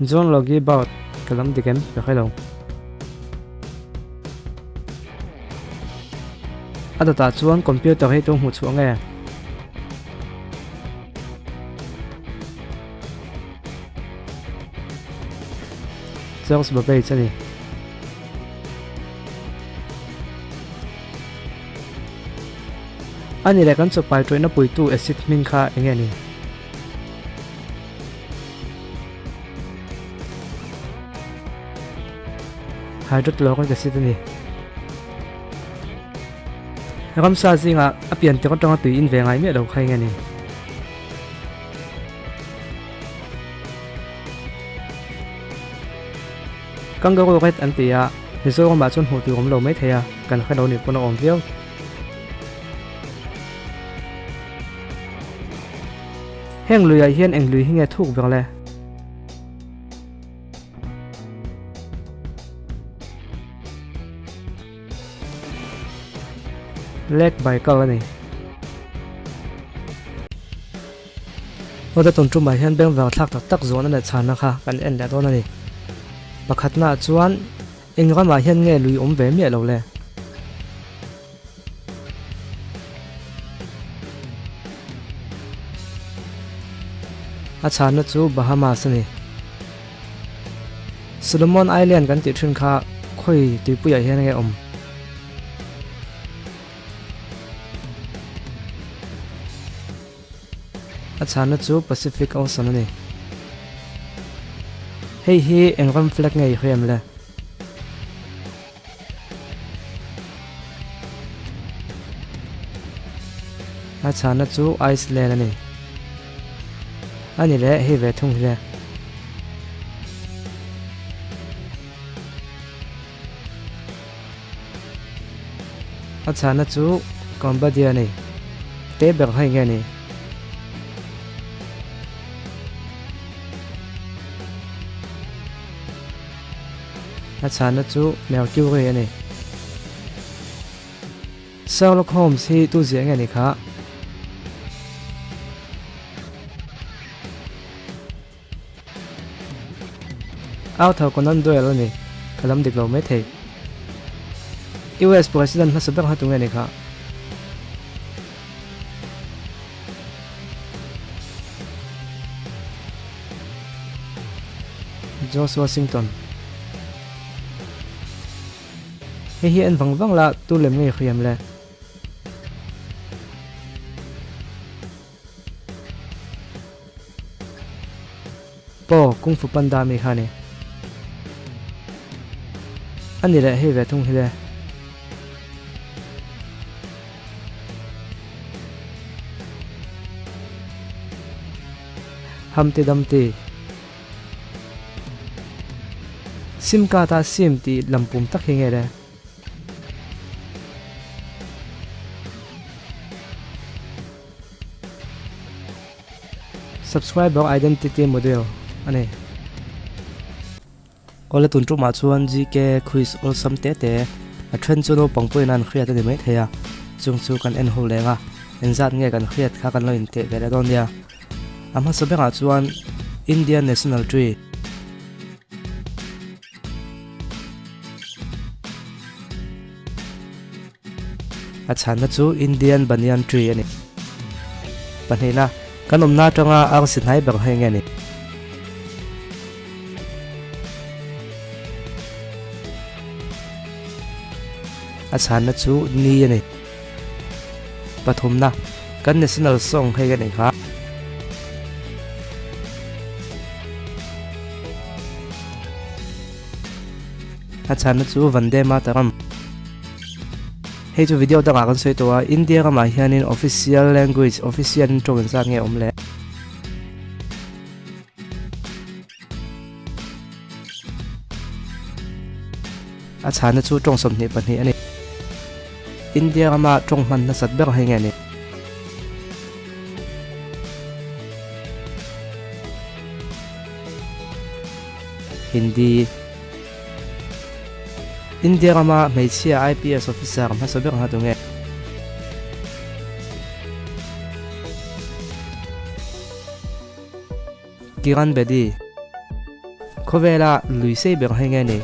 John Logie Baird ka lam dik em? Ka hre lo. A dawtah chuan computer hi tu hmuh chhuah nge? Charles Babbage a ni. A ni leh kan chawpai tawihna puitu acid hming kha eng nge ni? Hydrochloric acid a ni. Ramsa zingah a pian tirh atanga tui in ve ngai miah lo kha eng a ni. Kangaroo rat an ti a, Mizoramah chuan hmuh tur awm lo mai thei a, kan hre lo nih pawn a awm viau. Heng luiah hian eng lui hi nge thuk ber le? Lake Baikal a ni. Awte tun tumah hian bengvar thlak tak tak zawhna leh chhanna kha kan en leh dawn a ni. Pakhatnaah chuan eng ramah hian nge lui awm ve miah lo le? A chhanna chu Bahamas a ni. Solomon Island kan tih thin kha khawi tuipuiah hian nge awm? A chhanna chu Pacific Ocean a ni. Hei hi eng ram flag nge i hriam le? A chhanna chu Iceland a ni. A ni leh hei ve thung hi le. A chhanna chu Cambodia a ni. Te ber hei nge ni? A chhanna chu Mercury a ni. Sherlock Holmes hi tu ziah nge ni kha? Arthur Conan Doyle a ni. Ka lam dik lo mai thei. US President hmasa ber kha tu nge ni kha? George Washington. Hei hi en vang vang la tu lem ngei hriam le. Po Kung Fu Panda mi kha ni. A ni leh hei ve thung hi le. Humpty Dumpty. Sim card a sim tih lampum tak hi nge le? Subscriber Identity Model a ni. Awle tun tumah chuan GK quiz awlsam te te a then chu naupang pawhin an hriat a ni maithei a, chung chu kan en ho leng a, engzat nge kan hriat kha kan lo inteh ve leh dawn nia. A hmasa berah chuan Indian National Tree. A chhanna chu Indian Banyan Tree a ni. Pahnihna, kan awmna atanga arsi hnai ber hei nge ni? A chhanna chu ni a ni. Pathumna, kan national song hei ka nei kha. A chhanna chu Vande Mataram. Hei chu video dangah kan sawi tawh a, India ramah hianin official language, official in tawng engzat nge awm le? A chhanna chu tawng 22 a ni. India rama tawng hman nasat ber hei nge ni? Hindi. India rama hmeichhia IPS officer hmasa ber hna tu nge? Kiran Bedi, Khawvela lui sei ber hei nge ni?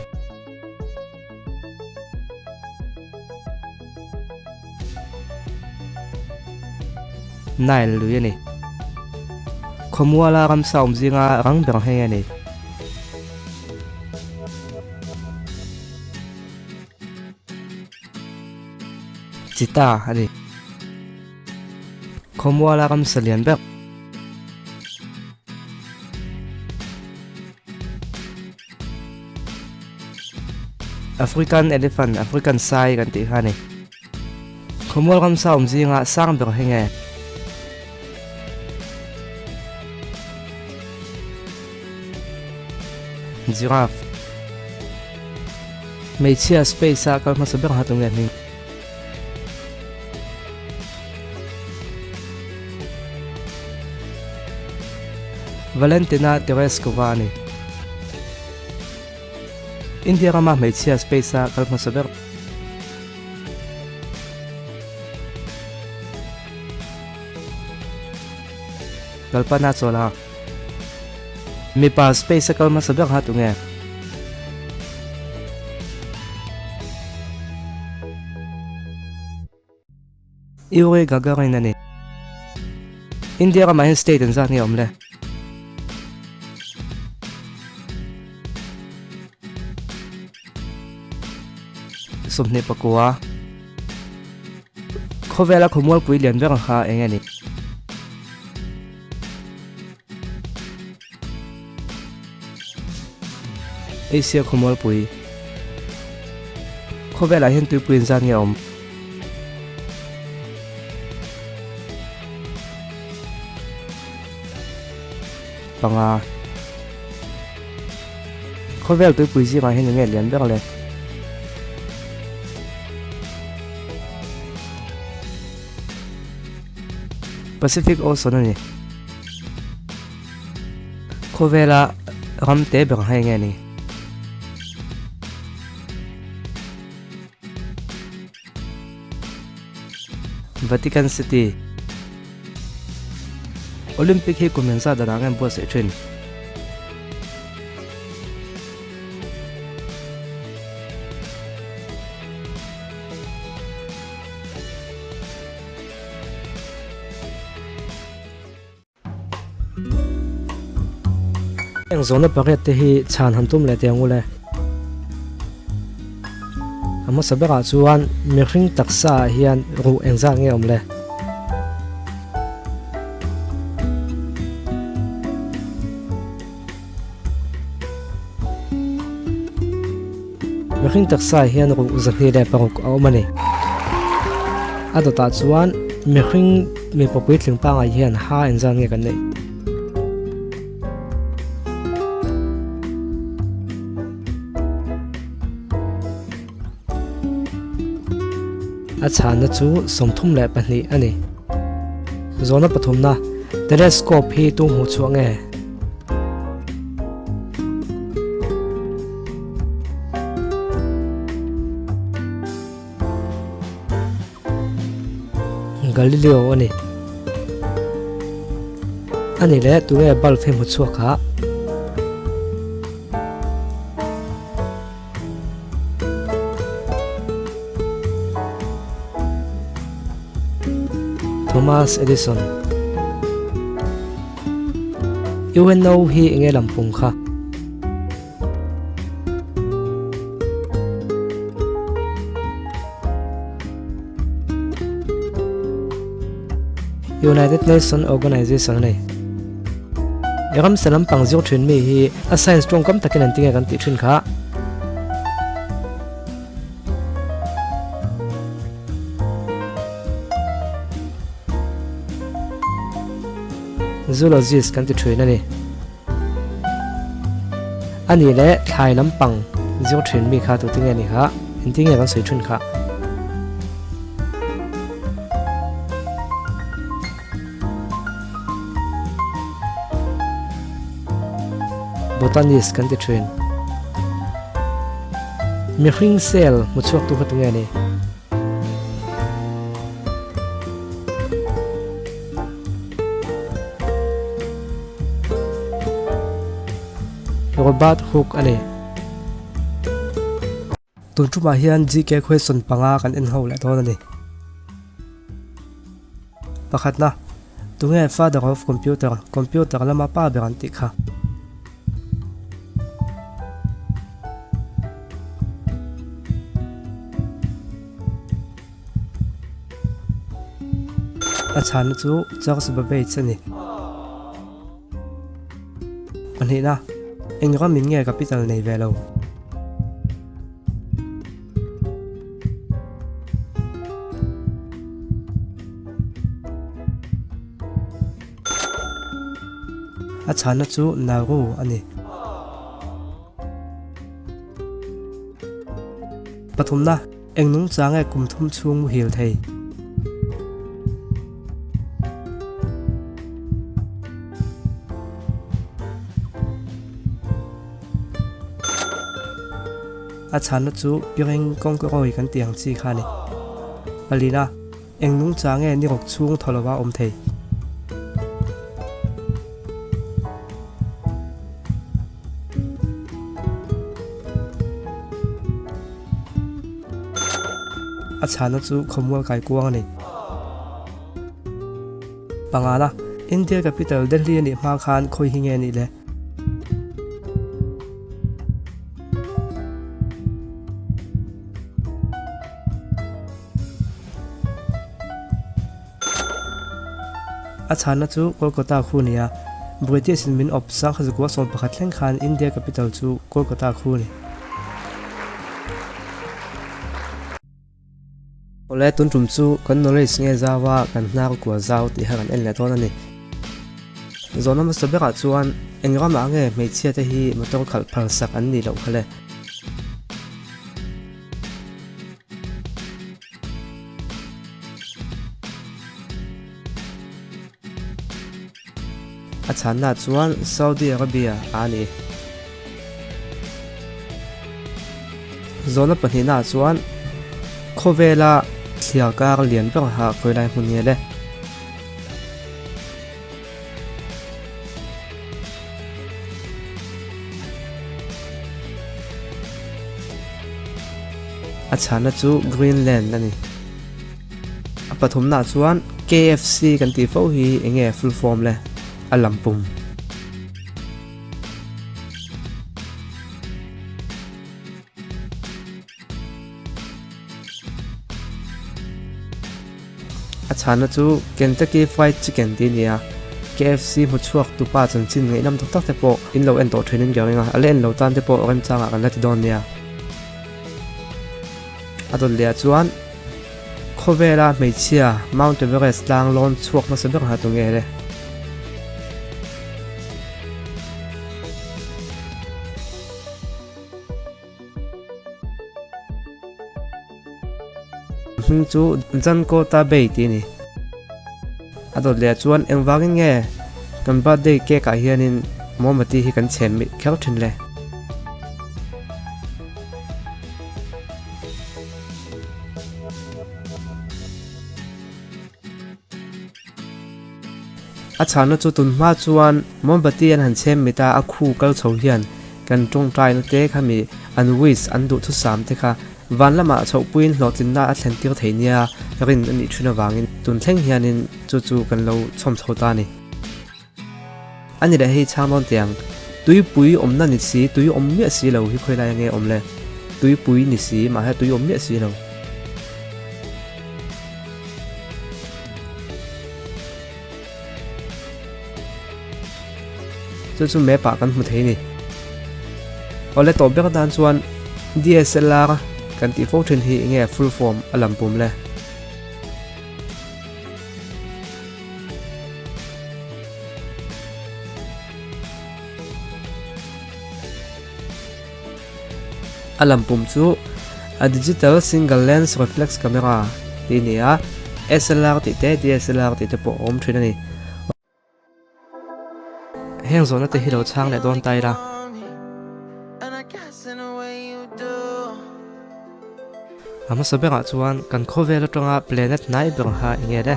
Nile lui a ni. Khawmuala ramsa awm zinga rang ber hei nge ni? Cheetah a ni. Khawmuala ramsa lian ber. African elephant, African sai kan tih kha a ni. Khawmual ramsa awm zinga sang ber hi nge? Giraffe. Hmeichhia space a kal hmasa ber ha tunge hming? Valentina Tereshkova a ni. India rama hmeichhia space a kal hmasa ber. Kalpana Chawla. Mipa space a kal hmasa ber ha tunge? Yuri Gagarin a ni. India ramah hian state engzat nge a awm le? 29. Khawvela khawmualpui lian ber kha eng a ni? Asia khawmualpui Khawvelah hian tuipui inzat nge a awm? Panga. Khawvel tuipui zingah hian enge lian ber le? Pacific Ocean a ni. Khawvela ram te ber hai nge ni? Vatican City. Olympic hi kum engzat danah nge an buatsaih thin? Heng zawhna pariat te hi chhan han tum leh teh ang u le. A hmasa berah chuan mihring taksa ah hian ruh engzat nge awm le? Mihring taksa ah hian ruh 206 a awm a ni. A dawtah chuan mihring mipa puitling pangngai hian ha engzat nge kan neih? A chhanna chu 32 a ni. Zawhna pathumna, Telescope hi tu hmuh chhuah nge? Galileo a ni. A ni leh tunge bulb hi hmu chhuak a? Thomas Edison. UNO hi enge lampung kha? United Nation Organization a ni. I ramsa lampang zir thin mi hi a science tawngkam takin an tinge kan tih thin kha. Zoologist kan ti thin a ni. A nih leh thlai lampang zir thin mi kha tute nge ni kha? Engtin nge kan sawi thin kha? Botanist kan ti thin. Mihring cell hmu chhuak tu kha tunge ni? Robert Hooke a ni. Tun tumah hian GK question panga kan en ho leh dawn a ni. Pakhatna, Tunge father of computer, computer lama pa ber an tih kha? A chhanna chu Charles Babbage a ni. Pahnihna, eng ramin nge capital nei ve lo? A chhanna chu Nauru a ni. Pathumna, Eng nungchang nge kum thum chhung muhil thei? A chhanna chu Piring kawngkawrawi kan tih ang chi kha a ni. Palina, Eng nungchang nge ni rawk chhung thaw lova awm thei? A chhanna chu khawmual kai kuang a ni. Pangana, India capital Delhi a nih hma khan khawi hi nge a nih le? A chhanna chu Kolkata khu a ni a, British in min awp sangkha zakua 11 thleng khan India capital chu Kolkata khu a ni. Awle tun tum chu kan knowledge nge zau a kan hnar kual zau tih kha kan en leh dawn a ni. Zawhna hmasa berah chuan eng ramah nge hmeichhia te hi motor khalh phal sak an nih loh kha le? A chhanna chuan Saudi Arabia a ni. Zawhna pahnihnaah chuan khawvela thliar kar lian ber ha khawilai hmun nge le? A chhanna chu Greenland a ni. A pathumnaah chuan KFC kan tih fo hi eng nge full form le? A lam pum. A chhanna chu Kentucky Fried Chicken tih a ni a, KFC hmu chhuak tu pa chanchin ngaihnam tak tak te pawh in lo en tawh thin in ka ring a, a la en lo tan te pawh remchangah kan la ti dawn nia. A dawt leh ah chuan khawvela hmeichhia Mount Everest tlang lawn chhuak hmasa ber ha tu nge le? Hming chu Jankota Bay tih a ni. A dawt leh ah chuan engvangin nge kan birthday cake ah hianin mawmbati hi kan chhem mih kher thin le? A chhanna chu tun hma chuan mawmbati an han chhem mit a, a khu kal chho hian kan tawngtaina te kha mi an wish an duhthusam te kha van lamah chhohpuiin hlawhtlinna a thlen tir thei nia rin a nih thin avangin tun thleng hianin chu chu kan lo chhawm chho ta a ni. A ni leh hei chhang dawn tiang, tuipui awmna ni si, tui awm miah si lo hi khawi lai nge awm le? Tuipui ni si, mahse tui awm miah si lo. Chu chu map ah kan hmu thei a ni. Awle tawp ber atan chuan DSLR kan tih fo thin hi enge full form a lam pum le? A lam pum chu a digital single lens reflex camera tih a ni a, SLR tih te DSLR tih te pawh a awm thin a ni. Heng zawhna te hi lo chhang leh dawn ta ila. A hmasa berah chuan kan khawvel atanga planet hnai ber kha eng nge le?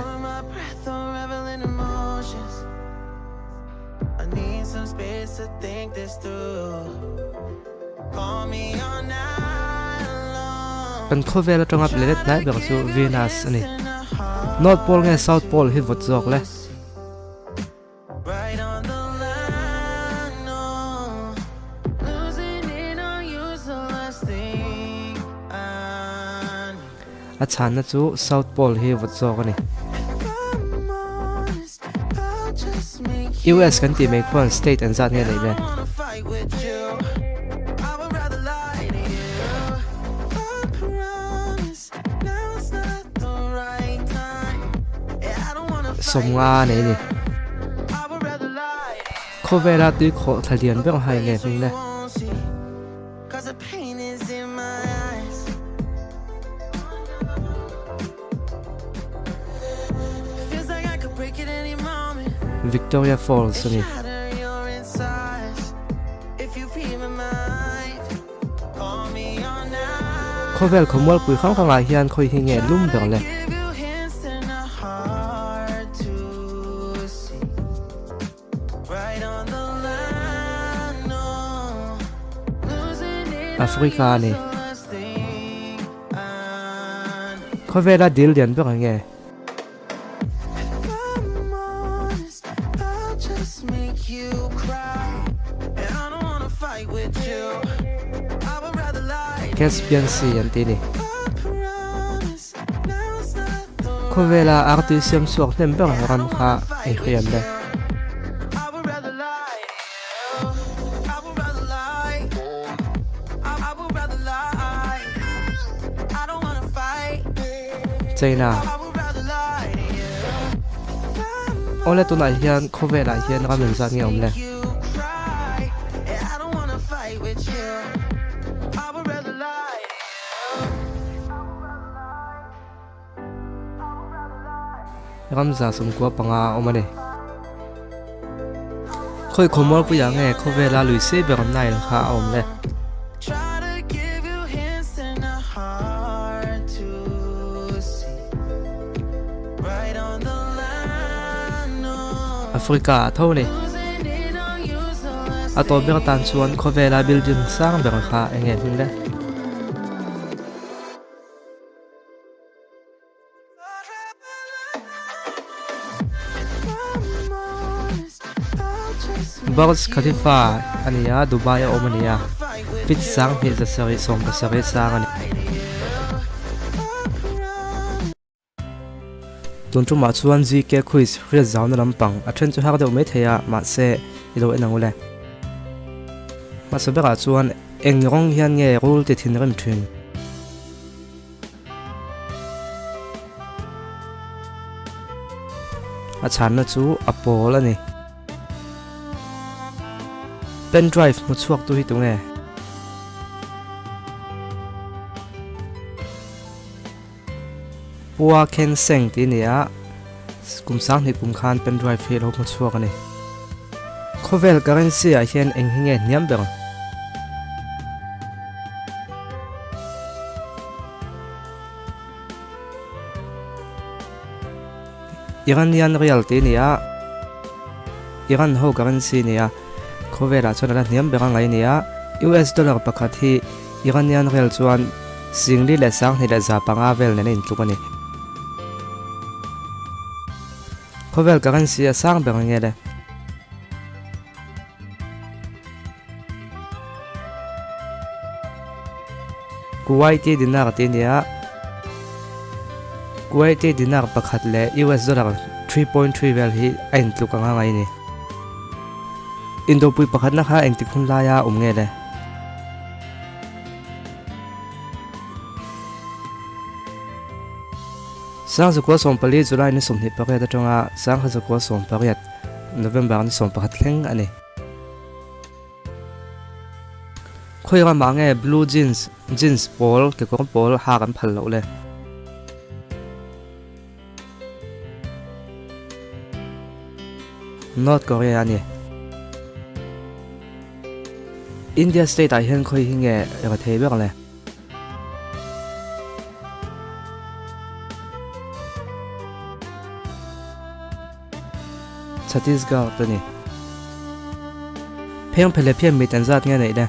Kan khawvel atanga planet hnai ber chu Venus a ni. North Pole nge South Pole hi vawt zawk le? A chhanna chu South Pole hi vawt zawk a ni. US kan tih mai khuan state an zat nge neih le? Sawmnga nei a ni. Khawvela tui khawh thla lian ber hai nge hming le. Victoria Falls a ni. Khawvel khawmualpui hrang hrangah hian khawi hi nge lum ber le. Africa a ni. Khawvela dil lian ber ang nge? Caspian Sea an ti a ni. Khawvela artui siam chhuak hnem ber ram kha ei hriam le. China. Awle tunah hian khawvelah hian ram engzat nge awm le? Ramza 95 a awm a ni. Khawi khawmualpuiah nge khawvela lui sei ber Nile kha a awm le? Africa ah tho a ni. A tawp ber atan chuan khawvela building sang ber kha eng nge hming le? Burj Khalifa a ni a, Dubai a awm a ni a, feet 2770 sang a ni. Tun tumah chuan GK quiz hriat zauna lampang a then chu har deuh mai thei a, mahse i lo en ang u le. Hmasa berah chuan eng rawng hian nge rul ti thinrim thin? A chhanna chu a pawl a ni. Pen drive hmu chhuak tu hi tunge? Pua Khen Seng tih a ni a, kum sanghnih kum khan pen drive hi a lo hmu chhuak a ni. Khawvel currency ah hian eng hi nge hniam ber? Iranian rial tih a ni a, Iran ho currency a ni a, khawvelah chuan a la hniam ber a ngai a ni a, US dollar pakhat hi Iranian rial chuan singli leh sanghnih leh 500 vel nen a intluk a ni. Khawvel currency a sang ber nge le? Kuwaiti dinar tih a ni a, Kuwaiti dinar pakhat leh US dollar 3.3 vel hi a intluk anga ngai a ni. Indopui pakhatna kha engtik hun laia awm nge le? 1914 July ni 28 atanga 1918 November ni 11 thleng a ni. Khawi ramah nge blue jeans, jeans pawl, kekawr pawl ha kan phal loh le? North Korea a ni. India state ah hian khawi hi nge rethei ber le? Chhattisgarh te ni. Pheng phe leh phian mit an zat nge neih le?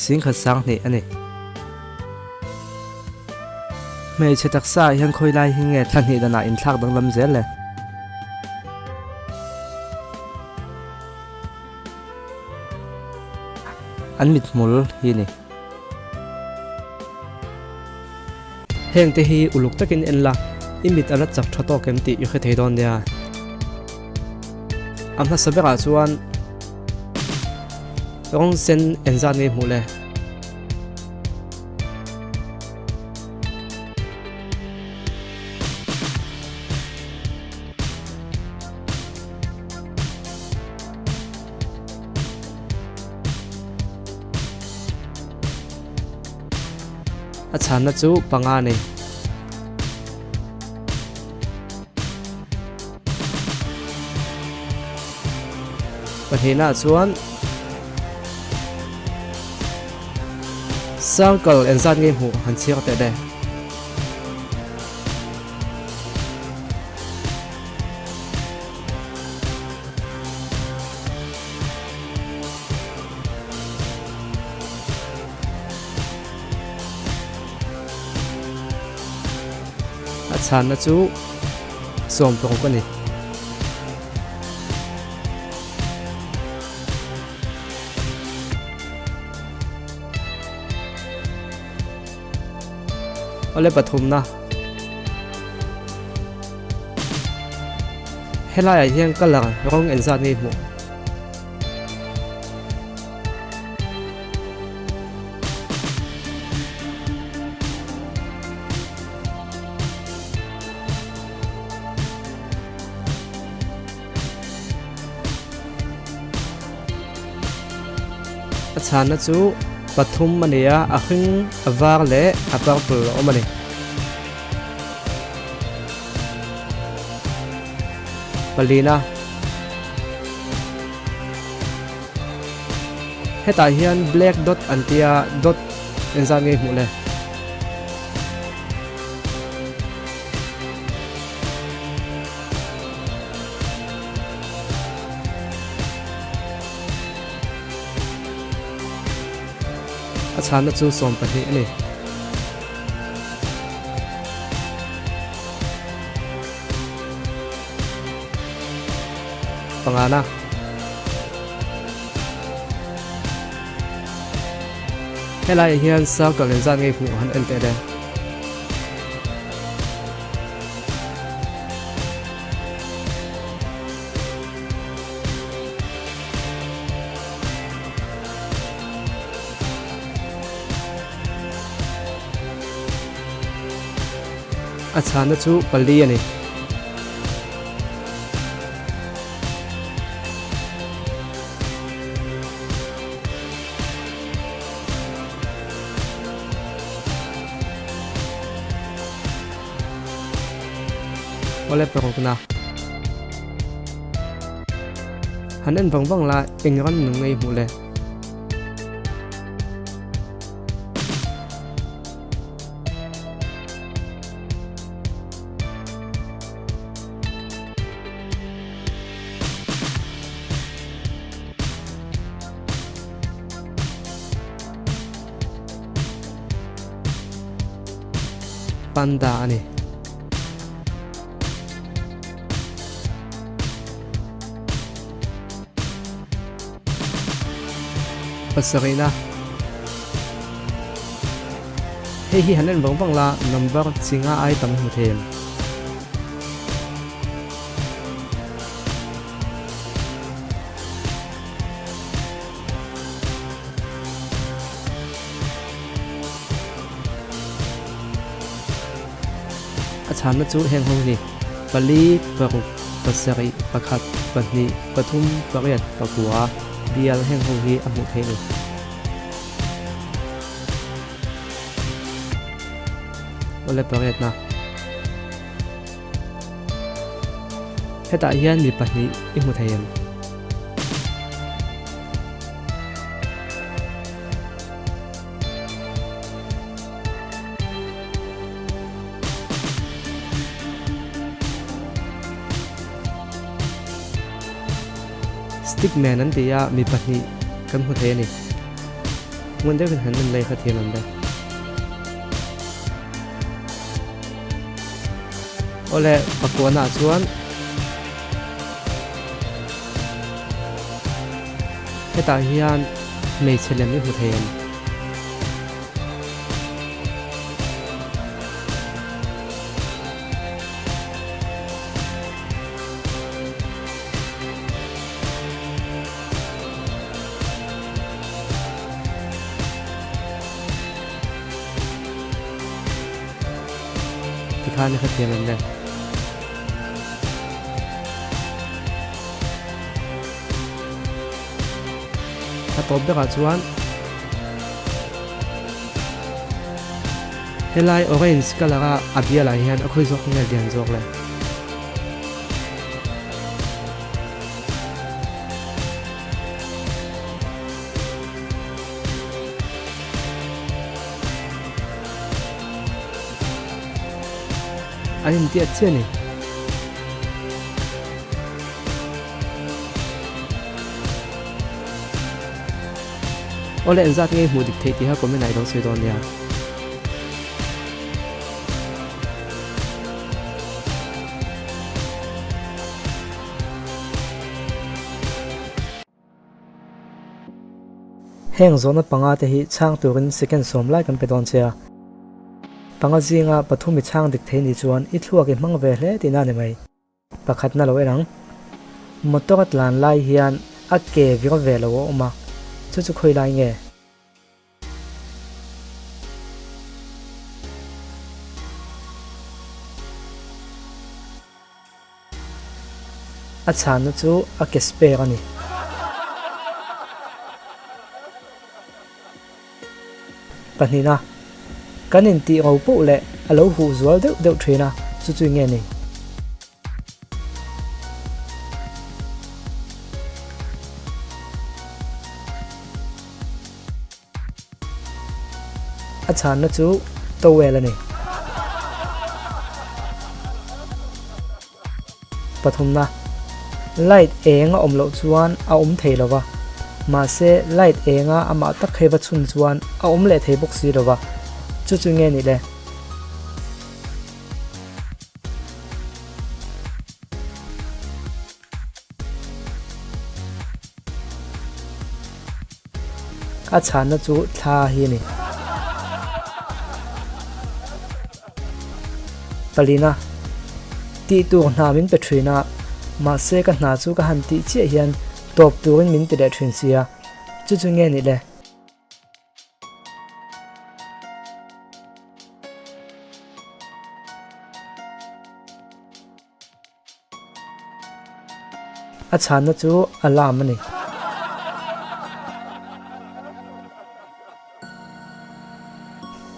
Singkhat sang hnih a ni. Hmeichhe taksa ah hian khawi lai hi nge thla hnih danah inthlak danglam zel le? An mithmul hi a ni. Heng te hi uluk takin en la, i mit a la chak tha tawk em tih i hre thei dawn nia. A hmasa berah chuan rawng sen engzat nge i hmuh le? A chhanna chu panga a ni. Pahnihnaah chuan circle engzat nge hmuh han chhiar teh le. A chhanna chu 16 a ni. Awle pathumna. Helaiah hian colour rawng engzat nge i hmuh? A chhanna chu pathum a ni a, a hring, a var leh a purple a awm a ni. Palina. Hetah hian black dot an tia dot engzat nge hmuh le? A chhanna chu 12 a ni. Pangana. Helaiah hian circle in zat ngei hmuh han en teh le. A chhanna chu pali a ni. Awle parukna. Han en vang vang la eng ram nung ngei hmuh le. Panda a ni. Pasarihna. Hei hi han en vang vang la number chi nga ai tam hmu thei em? A chhanna chu heng ho hi ni, pali, paruk, pasarih, pakhat, pahnih, pathum, pariat, pakua, bial heng ho hi a hmuh theih a ni. Awle pariatna. Hetah hian mi pahnih i hmu thei em? Stickman an ti a, mi pahnih kan hmu thei a ni. Ngun deuhin han en lei kha thiam an le. Awle, pakuanah chuan hetah hian hmeichhe lem i hmu thei em? Tikhan i hrethiam em le? A tawp berah chuan. Helai orange colour a a bial ah hian a khawi zawk nge lian zawk le? An intiat chiah a ni. Awle engzat nge i hmuh dik theih tih kha comment ah i lo sawi dawn nia. Heng zawhna panga te hi chhang turin second sawm lai kan pe dawn che a. Panga zinga pathum i chhang dik thei ni chuan i thluak i hmang ve hle tihna a ni mai. Pakhatna lo en ang. Motor a tlan lai hian a ke vir ve lo a awm a, chu chu khawi lai nge? A chhanna chu a ke spare a ni. Pahnihna, kan intih ro poh leh a lo huh zual deuh deuh thin a, chu chu nge ni? A chhanna chu towel a ni. Pathumna, Light eng a awm loh chuan a awm thei lo va, mahse light enga amah tak hei va chhun chuan a awm leh thei bawk si lo va, chu chu nge nih le? A chhanna chu thla hi a ni. Palina, Tih tur hna min pe thin a, mahse ka hna chu ka han tih chiah hian tawp turin min ti leh thin sia, chu chu nge nih le? A chhanna chu alarm a ni.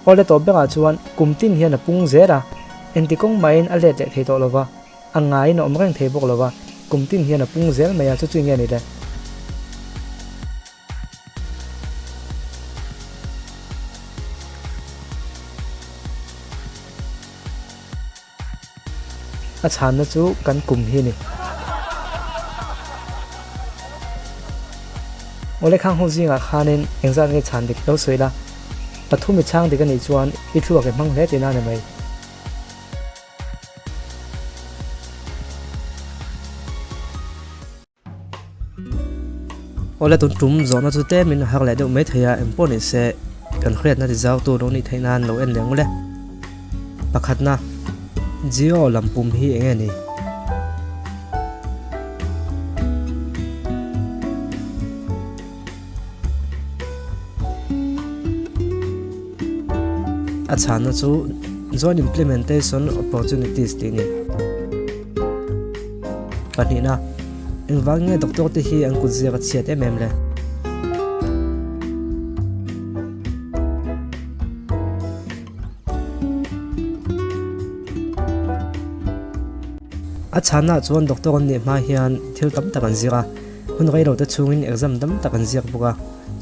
Awle tawp berah chuan kum tin hian a pung zel a, engti kawng mahin a let leh thei tawh lova, a ngaiin a awm reng thei bawk lova, kum tin hian a pung zel mai a, chu chu nge ni le? A chhanna chu kan kum hi a ni. Awle khang ho zingah khanin engzat nge chhan dik lo sawi la, pathum i chhang dik a nih chuan i thluak i hmang hle tihna a ni mai. Awle tun tum zawhna chu tlem in a har leh deuh mai thei a, engpawh ni se kan hriatna ti zau tu lo nih theih nan lo en leh ngawlh e. Pakhatna, Geo lam pum hi eng nge ni? A chhanna chu Joint Implementation Opportunities tih a ni. Pahnihna, Engvang nge doctor te hi an kut ziak a chhiat em em le? A chhanna chuan doctor an nih hma hian thil tam tak an zir a. Hun rei lo te chhungin exam dam tak an ziak bawk a,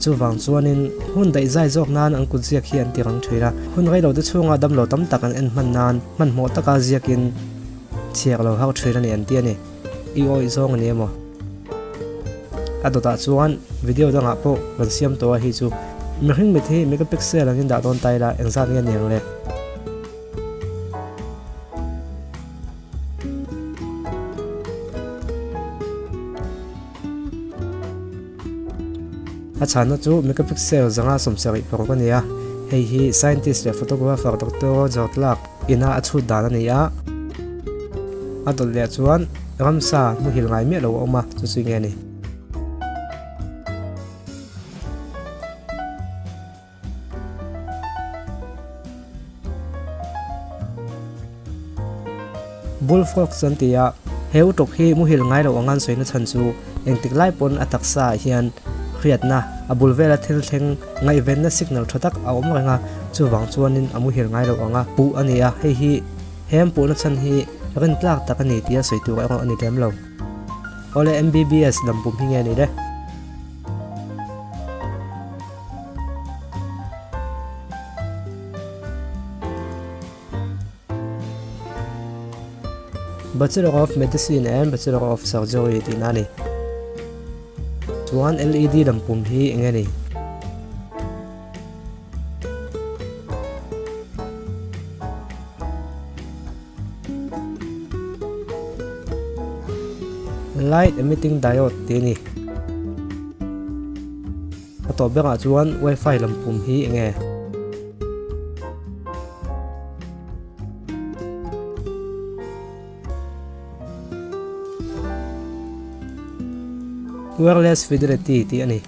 chuvang chuanin hun daih zai zawk nan an kut ziak hi an ti rang thin a. Hun rei lo te chhunga damlo tam tak an en hman nan hmanhmawh taka ziakin chhiar lo har thin a ni an ti a ni. I awih zawng a ni emaw? A dawtah chuan video dangah pawh kan siam tawh a hi chu mihring mit hi megapixel angin dah dawn ta ila engzat nge ni ang le? A chhanna chu megapixel zanga sawmsarih paruk a ni a, hei hi scientist leh photographer Doctor Roger Clark ina a chhut dan a ni a. A dawt leh chuan ramsa muhil ngai miah lo a awm a, chu chu nge ni? Bullfrogs an ti a, he utawk hi muhil ngai lo ang an sawina chhan chu engtik lai pawn a taksa ah hian hriatna A bul vela thil thleng ngaihvenna signal tha tak a awm reng a, chuvang chuanin a muhil ngai lo ang a puh a ni a, hei hi he an puhna chhan hi rin tlak tak a ni tia sawi tur erawh a ni lem lo. Awle MBBS lam pum hi nge ni le? Bachelor of Medicine and Bachelor of Surgery tihna a ni. Chuan LED lam pum hi eng nge ni? Light emitting diode tih a ni. A tawp berah chuan wifi lam pum hi eng nge? Wireless Fidelity tih a ni.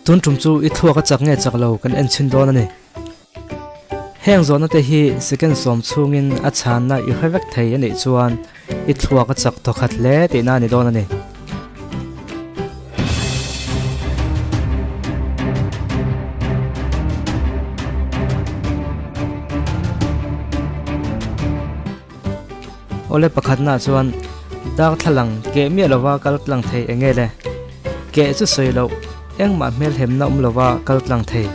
Tun tum chu i thluak a chak nge chak lo kan en chhin dawn a ni. Heng zawhna te hi second sawm chhungin a chhanna i hre vek thei a nih chuan i thluak a chak thawkhat hle tihna a ni dawn a ni. Awle pakhatnaah chuan darthlalang keh miah lova kal tlang thei eng nge le? Keh chu sawi loh, engmah hmelhemna awm lova kal tlang thei.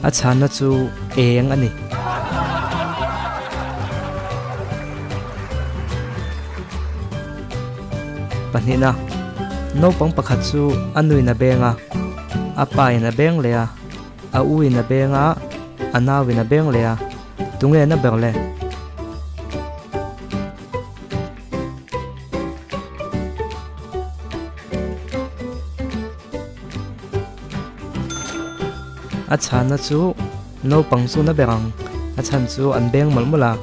A chhanna chu eng a ni. Pahnihna, naupang pakhat chu a nuin a beng a, a pain a beng leh a, a uin a beng a, a nauin a beng leh a, tunge na ber le? A chhanna chu naupang chu na ber ang, a chhan chu an beng mawlh mawlh a.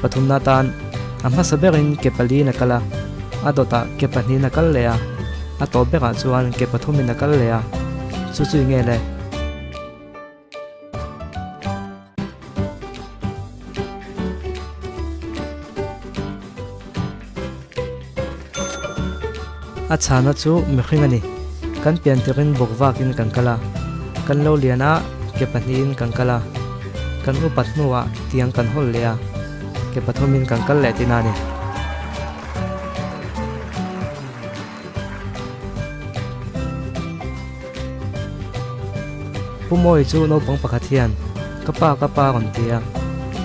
Pathumna atan a hmasa berin ke paliin a kal a, a dawtah ke pahnihin a kal leh a, a tawp berah chuan ke pathumin a kal leh a, chu chu i nge le? A chhana chu mihring a ni. Kan pian tirin bawk vakin kan kal a, kan lo lian a, ke pahnihin kan kal a, kan upat hnuah tiang kan hawl leh a, ke pathumin kan kal leh tihna a ni. Pu Mawi chu naupang pakhat hian, Ka pa, ka pa a rawn ti a.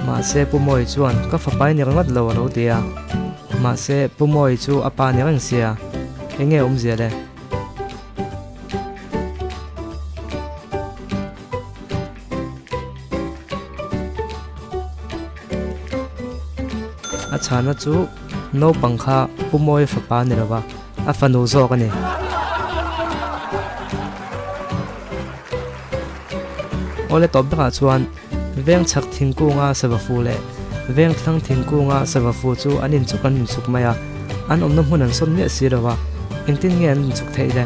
Mahse Pu Mawi chuan, Ka fapa i ni ringawt lo a lo ti a. Mahse Pu Mawi chu a pa ni reng sia, eng nge awmzia le? A chhana chu naupang kha Pu Mawi fapa a ni lo va, a fanu zawk a ni. Awle tawp berah chuan veng chhak thingkunga sava fu leh veng thlang thingkunga sava fu chu an inchuk an inchuk mai a, an awmna hmun an sawn miah si lo va, engtin nge an inchuk theih le?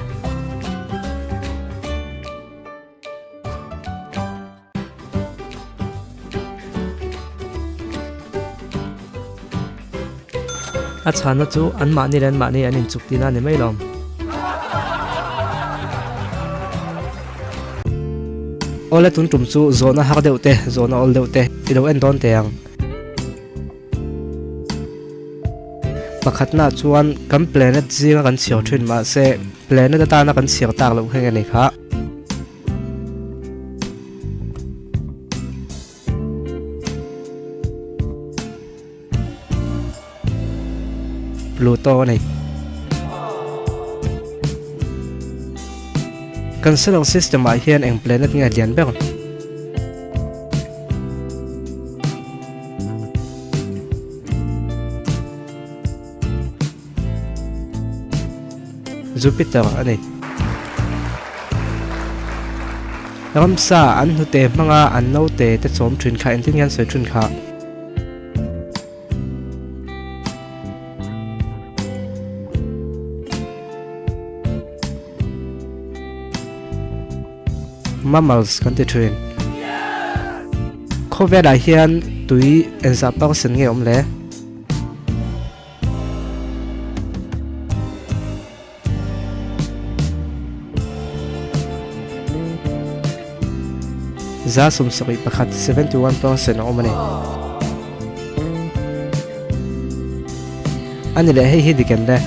A chhanna chu anmahni leh anmahni an inchuk tihna a ni mai lawm. Awle tun tum chu zawhna har deuh te, zawhna awl deuh te i lo en dawn teh ang. Pakhatnaah chuan kan planet zinga kan chhiar thin mahse planet atana kan chhiar tak loh kha nge ni kha. Pluto a ni. Kan solar system ah hian eng planet nge lian ber? Jupiter a ni. Ramsa an hnute hmanga an naute te chawm thin kha engtin nge an sawi thin kha? Mammals kan ti thin. Khawvelah hian tui engzah percent nge awm le? 71% 71% a awm a ni. A ni leh hei hi dik em le?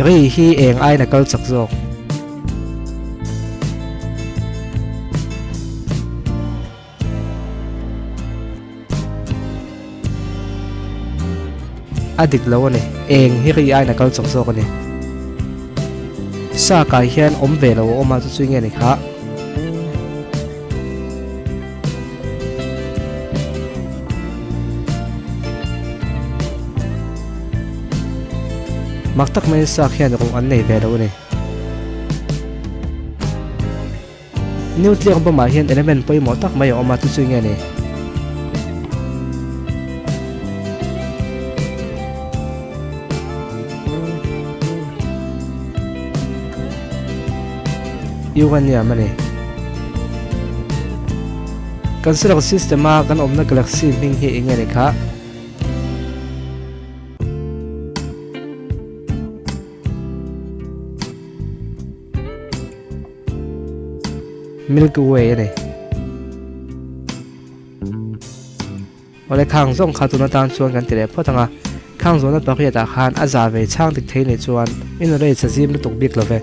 Ri hi eng aiin a kal chak zawk? A dik lo a ni. Eng hi ri aiin a kal chak zawk a ni. Sa kai hian awm ve lo a awm a, chu chu nge ni kha? Mak tak mai sa khian ruh an nei ve lo a ni. Nuclear bomb ah hian element pawimawh tak mai a awm a, chu chu nge ni? Uranium a ni. Kan solar system a kan awmna galaxy hming hi eng nge ni kha? Milky Way a ni. Awle khang zawng kha tun atan chuan kan ti leh phawt ang a, khang zawhna pariat ah khan a za ve chhang dik thei nih chuan in rate sa zim lutuk bik lo ve.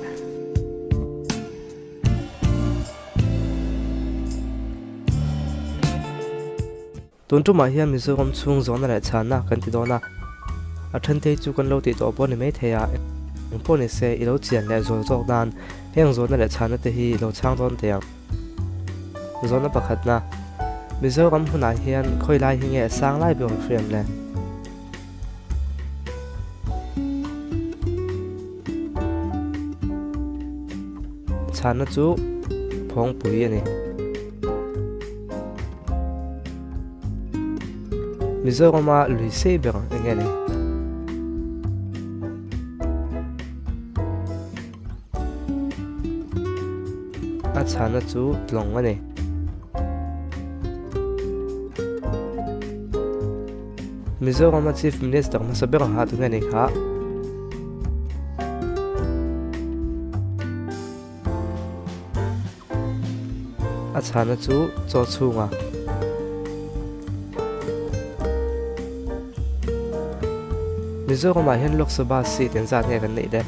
Tun tumah hian Mizoram chhung zawhna leh chhanna kan ti dawn a, a then te chu kan lo tih tawh pawh ni mai thei a, eng pawh ni se i lo chian leh zawl zawk nan heng zawhna leh chhanna te hi i lo chhang dawn teh ang. Zawhna pakhatna, Mizoram hunah hian khawi lai hi nge sang lai ber hriam le? Chhanna chu Phawngpui a ni. Mizorama lui sei ber eng nge ni? A chhana chu tlawng a ni. Mizorama Chief Minister hmasa ber ha tu nge ni kha? A chhana chu chaw chhunga. Mizoramah hian Lok Sabha seat engzat nge kan neih le?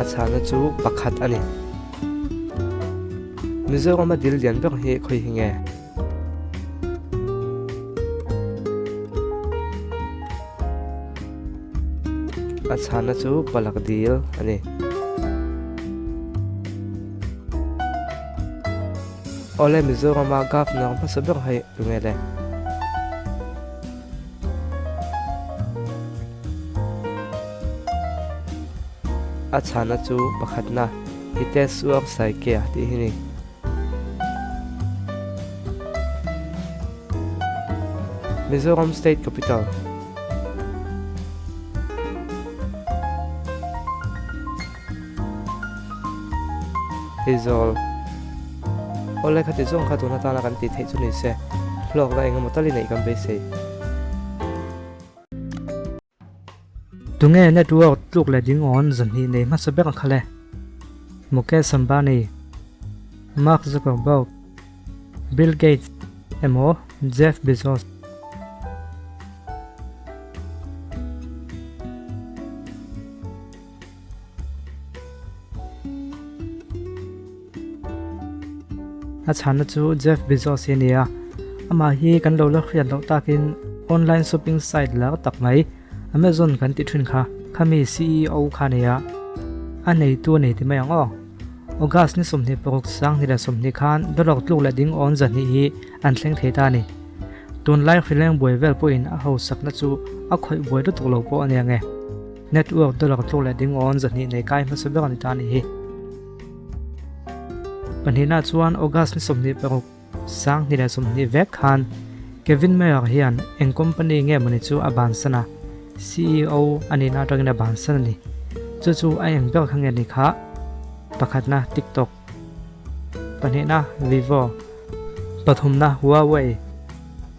A chhana chu pakhat a ni. Mizorama dil lian ber hi khawi hi nge? A chhana chu palak dil a ni. Awle Mizorama Governor hmasa ber hei tu nge le? A chhana chu pakhatna Hiteswar Saikia tih hi ni. Mizoram State Capital. Aizawl. Awle khati zawng kha tun atana kan tih theih chu ni se, hlawkna engemaw tal i neih kan beisei. Tunge network tluk leh ding awn zahnih nei hmasa ber kha le? Mukesh Ambani, Mark Zuckerberg, Bill Gates emaw Jeff Bezos? A chhanna chu Jeff Bezos hi a ni a, amah hi kan lo la hriat loh takin online shopping site lar tak mai Amazon kan ti thin kha, khami CEO kha a ni a, a neitu a nei ti mai ang aw. August ni 26 2020 khan dollar tluk leh ding awn zahnih hi an thleng thei ta a ni. Tunlai hrileng buai vel pawhin a hausakna chu a khawih buai lutuk lo pawh a nia nge. Network dollar tluk leh ding awn zahnih nei kai hmasa ber a ni ta a nih hi. Pahnihna chuan August ni 26, 2020 vek khan Kevin Mayer hian eng company nge mawni chu a bansan a. CEO a nihna atangin a bansan a ni. Chu chu a eng ber kha nge ni kha? Pakhatna TikTok, pahnihna Vivo, pathumna Huawei,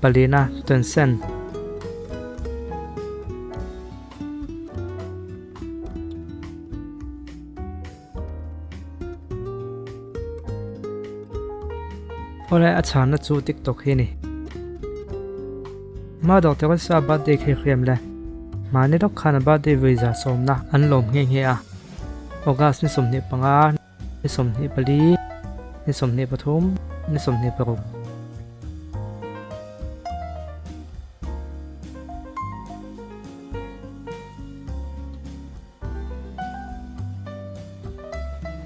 palina Tencent. Awle a chhanna chu TikTok hi a ni. Hma Doctor Elsa birthday khi hriam le. Mahni lawk khan a birthday vawi 110na an lawm nghe nghe a. August ni 25, ni 24, ni 23, ni 26.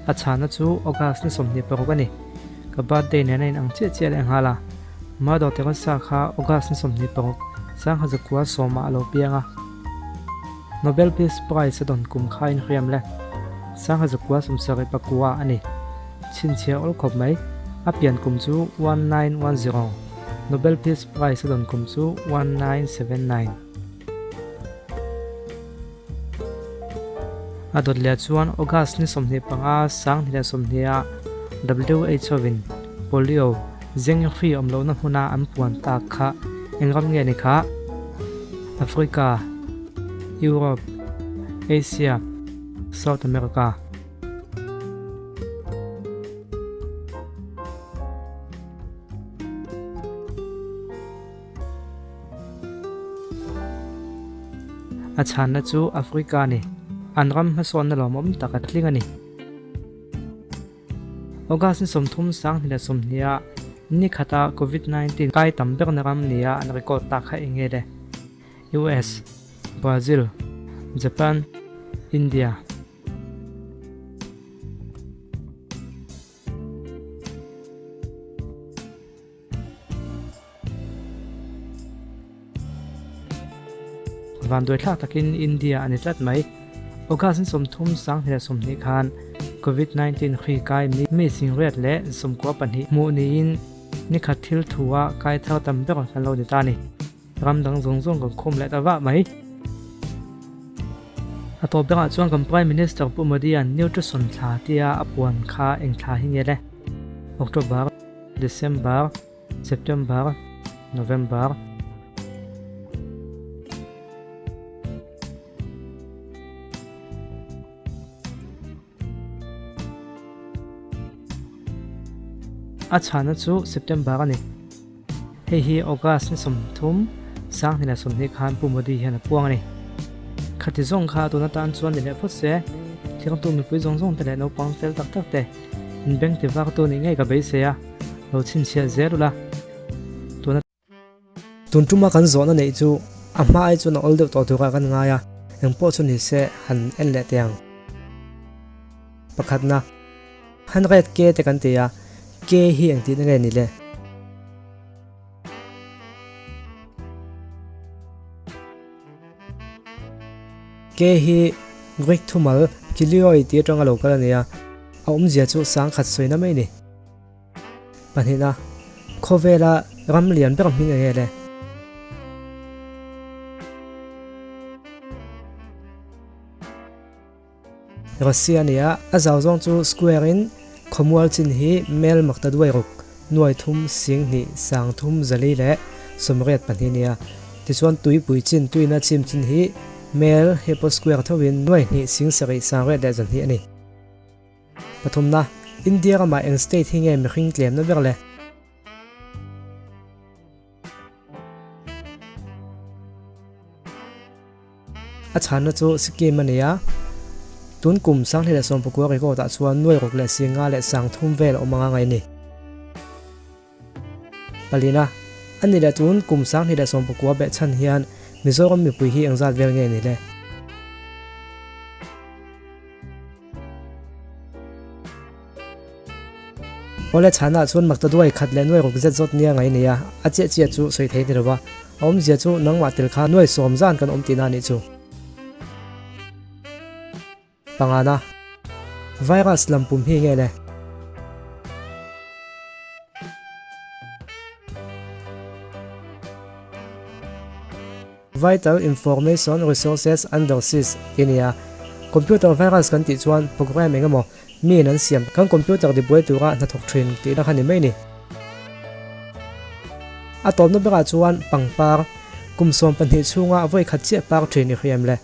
A chhana chu August ni 26 a ni. Ka birthday nen a inang chiah chiah leh nghal a. Mado Teresa kha August ni 26, 1910 ah a lo piang a. Nobel Peace Prize a dawn kum kha a inhriam le. 1979 a ni. Chhinchhiah awl khawp mai. A pian kum chu 1910. Nobel Peace Prize a dawn kum chu 1979. A dawt leh chuan August ni 25 2020 ah WHO-in polio zeng hri awm lohna hmuna an puan tak kha eng ram nge ni kha? Africa, Europe, Asia, South America. A chhanna chu Africa a ni. An ram hmasawnna lawmawm tak a tling a ni. August ni 30 2020 ah ni khata Covid-19 kai tam berna ram nia an record tak kha eng nge le? US, Brazil, Japan, India. Vanduaithlak takin India a ni tlat mai. August ni 30 2020 khan Covid 19 hri kai mi singriat leh 92 hmuh niin nikhat thil thua kai thar tam ber kan lo ni ta a ni. Ram dang zawng zawng kan khawm leh ta vah mai. A tawp berah chuan kan Prime Minister Pu Modi-a'n Nutrition thla tia a puan kha eng thla hi nge le? October, December, September, November. A chhana chu September a ni. Hei hi August ni 30, 2020 khan Pu Modi hian a puang a ni. Khati zawng kha tun atan chuan ni leh phawt se, thiangtu mipui zawng zawng te leh naupang fel tak tak te inbeng ti vak tu nih ngei ka beisei a, lo chhinchhiah zel ula. Tuna. Tun tuma kan zawhna neih chu a hma ai chuan a awl deuh tawh turah kan ngai a, engpawh chu ni se han en leh teh ang. Pakhatna, 100 K te kan ti a, K hi engtihna nge ni le? K hi Greek thumal kilioi tih atanga lo kal a ni a, a awmzia chu sangkhat sawina mai a ni. Pahnihna, khawvela ram lian ber hming eng nge le? Russia a ni a, a zau zawng chu square in khawmual chin hi mel makta duai ruk, nuai thum, sing hnih, sang thum, zali leh sawmriat pahnih a ni a. Tichuan tuipui chin tuina chim chin hi mel he pawh square tho in nuai hnih, sing sarih, sang riat leh zanhnih a ni. Pathumna, India ramah eng state hi nge mihring tlemna ber le? A chhanna chu Sikkim a ni a, tun kum 2019 record ah chuan nuai ruk leh singa leh sangthum vel a awm anga ngaih a ni. Palina, A ni leh tun kum 2019 beh chhan hian Mizoram mipui hi engzat vel nge ni le? Awle chhanah chuan makta duai khat leh nuai ruk zet zawt nia ngai nei a, a chiah chiah chu sawi thei ni lo va, a awmzia chu nangmah tel kha nuai sawm zan kan awm tihna a nih chu. Pangana, Virus lam pum hi nge le? Vital Information Resources Under Siege tih a ni a. Computer virus kan tih chuan program eng emaw miin an siam kan computer tibuai tura hnathawk thin tihna kha ni mai ni. A tawpna berah chuan pangpar kum 12 chhunga vawi khat chiah par thin i hriam le.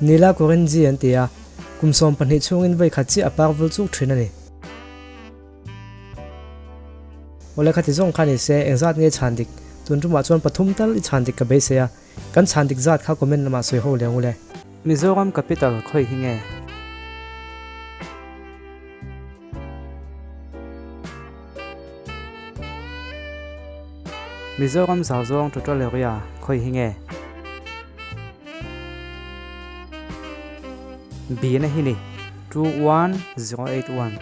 Nila Kurinji an ti a, kum 12 chhungin vawi khat chiah a par vul chuk thin a ni. Awle khati zawng kha ni se, engzat nge chhan dik? Tun tumah chuan pathum tal i chhan dik ka beisei a, kan chhan dik zat kha comment lamah sawi ho leh ule. Mizoram capital khawi hi nge? Mizoram zau zawng total area khawi hi nge? B na hi ni 21081.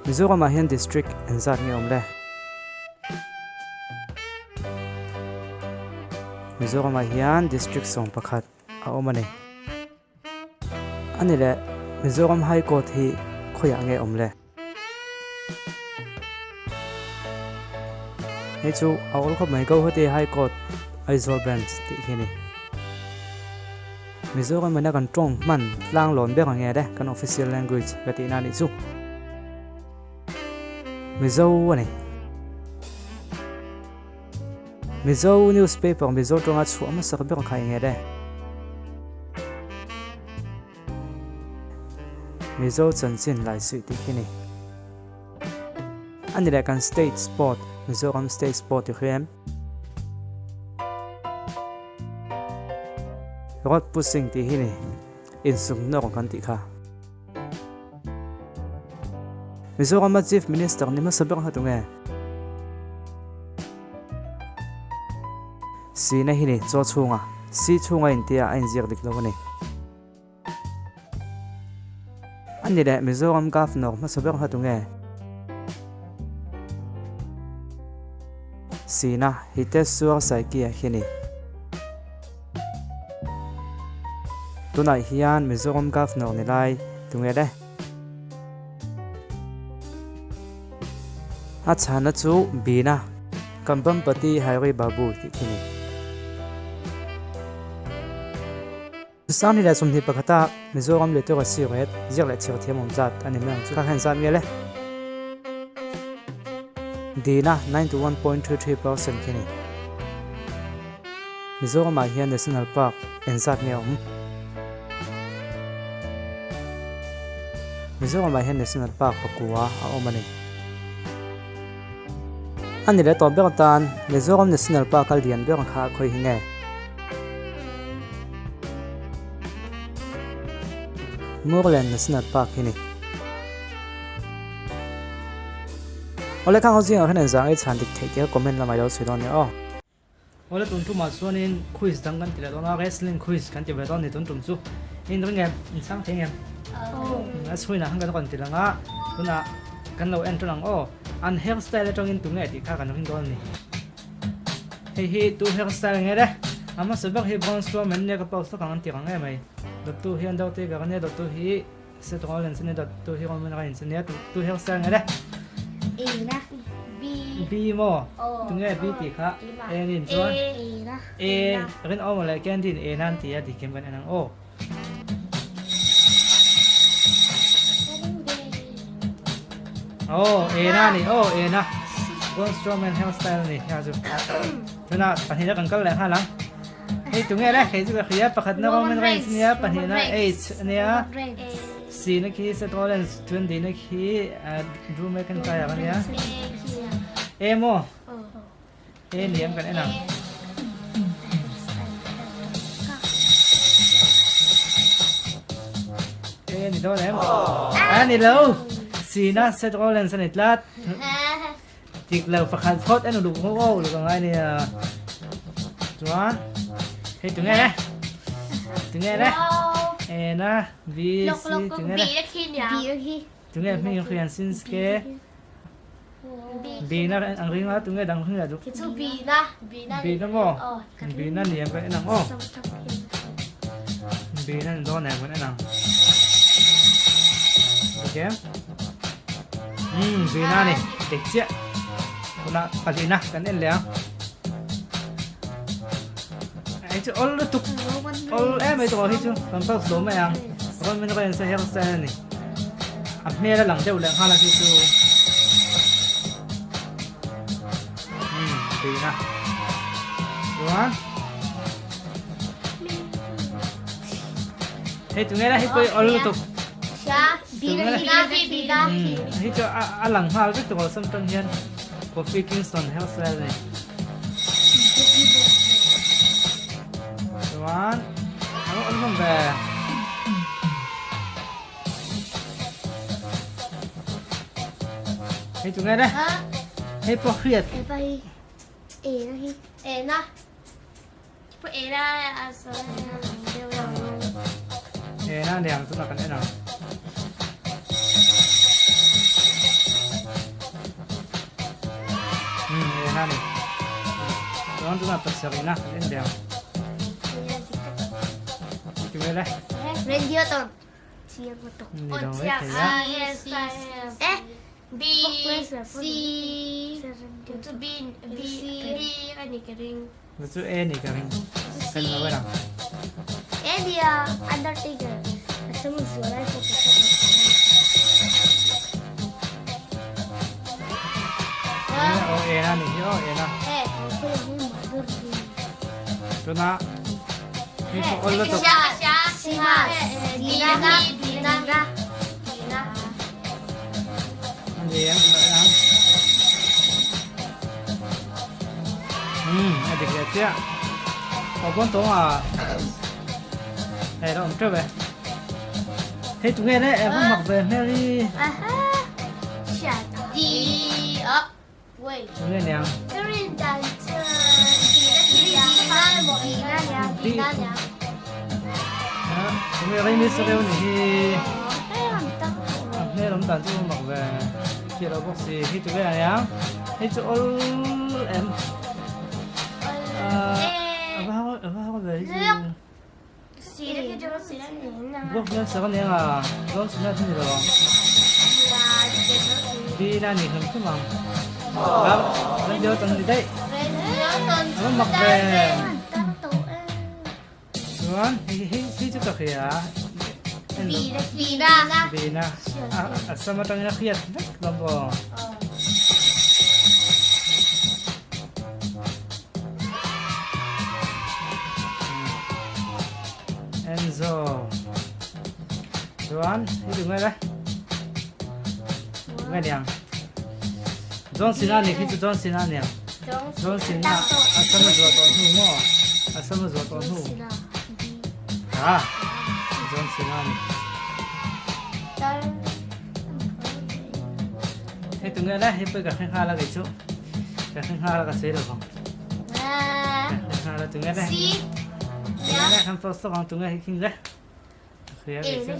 Mizoramah hian district engzat nge awm le? Mizoramah hian district 11 a awm a ni. A ni le, Mizoram High Court hi khawiah nge awm le? Hei chu a awl khawp mai, Guwahati High Court Aizawl Branch tih khi a ni. Mizoram ina kan tawng hman tlang lawn ber ang nge le, kan official language ka tihna a nih chu. Mizo a ni. Mizo newspaper Mizo tawnga chhuah hmasak ber kha eng nge le? Mizo chanchin lai suih tih khi ni. A ni leh kan state sport Mizoram state sport i hria em? Road pushing tih hi ni insuk nawr kan tih kha. Mizorama Chief Minister ni hmasa ber kha tunge? Sina hi ni chaw chhunga si chhunga intia a inziak dik lo a ni. A ni leh Mizoram Governor hmasa ber kha tunge? Sina Hiteswar Saikia khi a ni. Tunah hian Mizoram Governor ni lai tunge le? A chhana chu Bina Kambhampati Hari Babu tih khi a ni. Sangni leh 21 a Mizoram Literacy Rate ziak leh chhiar thiam awm zat a ni mai ang chu. Kha khan zat nge le? Dina 91.33% khi a ni. Mizoramah hian National Park engzat nge awm? Mizoramah hian National Park pakua a awm a ni. A ni leh tawp ber atan Mizoram National Park a lian ber kha khawi hi nge? Murlen National Park hi ni. Awle khang ho zingah khan engzah nge chhan dik theih tih kha comment lamah i lo chhui dawn nia aw. Awle tun tumah chuanin quiz dang kan ti leh dawn a, wrestling quiz kan ti ve dawn a ni tun tum chu. In ring em? In chhang thei em? A chhuinah khan kan rawn ti lang a, tunah kan lo en tan ang aw. An hairstyle atangin tunge tih kha kan ring dawn a ni. Hei hi tu hairstyle nge le? A hmasa ber hi Braun Strowman nia ka post lawk ang an ti rang em mai. Dawttu hi Undertaker ania, dawttu hi Seth Rollins ania, dawttu hi Roman Reigns ania, tu hairstyle nge le? A na B. B maw? Tunge B tih kha? A nin chuan? A rinawm leh Candy in A nan ti a dik em kan en ang aw. Oh, ena ni. Oh, ena. Braun Strowman hairstyle ni. Ya chu. Tuna pahnih na kan kal leh nghal ang. Hei tunge le, hei chu ka hria pakhat na Roman Reigns nia, pahnih na H nia. C na khi Seth Rollins, chuan D na khi Drew McIntyre ania. A mo. A niam kan en ang. A ni dawn em? A ni lo. Sina Seth Rollins a ni tlat. Dik lo pakhat phawt en uluk ho o uluk angai nia. Chuan hei tunge le? Tunge le? A na B C tunge le? Tunge hming hrian Shinsuke. B na ang ring a tunge dang hring la duh. Chu B na B na B na maw B na ni em kan en ang aw B na ni dawn em kan en ang okay. Umm Vina a ni dik chiah. Tunah pahlihna kan en leh ang. Hei chu awl lutuk awl em mai tawh hi chu kan post lo mai ang. Roman Reigns a hairstyle a ni. A hmel a lang deuh leh nghal a chu chu. Umm Vina. Chuan Hei tunge la hei pawh awl lutuk. Hei chu a lang nghal vek tawh awlsam tan hian Kofi Kingston hairstyle a ni. Chuan a lo awlsam ve. Hei tunge le hei pawh hriat. Ena niang chu kan en ang. Ena ni. Chuan tuna pasarihna kan en deuh. Ti le. Ni lo mai thei a. B C chu B B B a ni ka ring. Chu A ni ka ring. Kan lo ang. A nia Undertaker. A sam zual lai pawh ka hre O A na ni hi o A na. Tuna hi chu ol lutuk. C na B na B na. A dik leh chiah aw pawn tawng a hei lo awm teuh e hei tunge le e hma mak ve hmel hi tunge niang tunge rei mi sa reu ni hi a hmel awm dan chu mak ve khi lo bawk si hi tunge niang hei chu awl em a va a va hau ve hi chu Blok hian sak ania nga John Cena chu ni lo ang Dina ni hlum hlum ang Ram Randy Orton ni daih A va mak ve Chuan hei hei hei chu ka hria Bina a sam atangin a hriat vek lam aw. Enzo Chuan hei tu nge le nge niang John Cena ni khi chu John Cena niang John Cena a sama zuah tawh hnu maw a sama zuah tawh hnu ha John Cena ni hei tu nge le hei pawh ka hre nghal a kei chu Ka hre nghal ka sawi lo vang. Ka hre nghal a tunge le. Tunge le kan post ang tunge hi king le. Khia ke chu.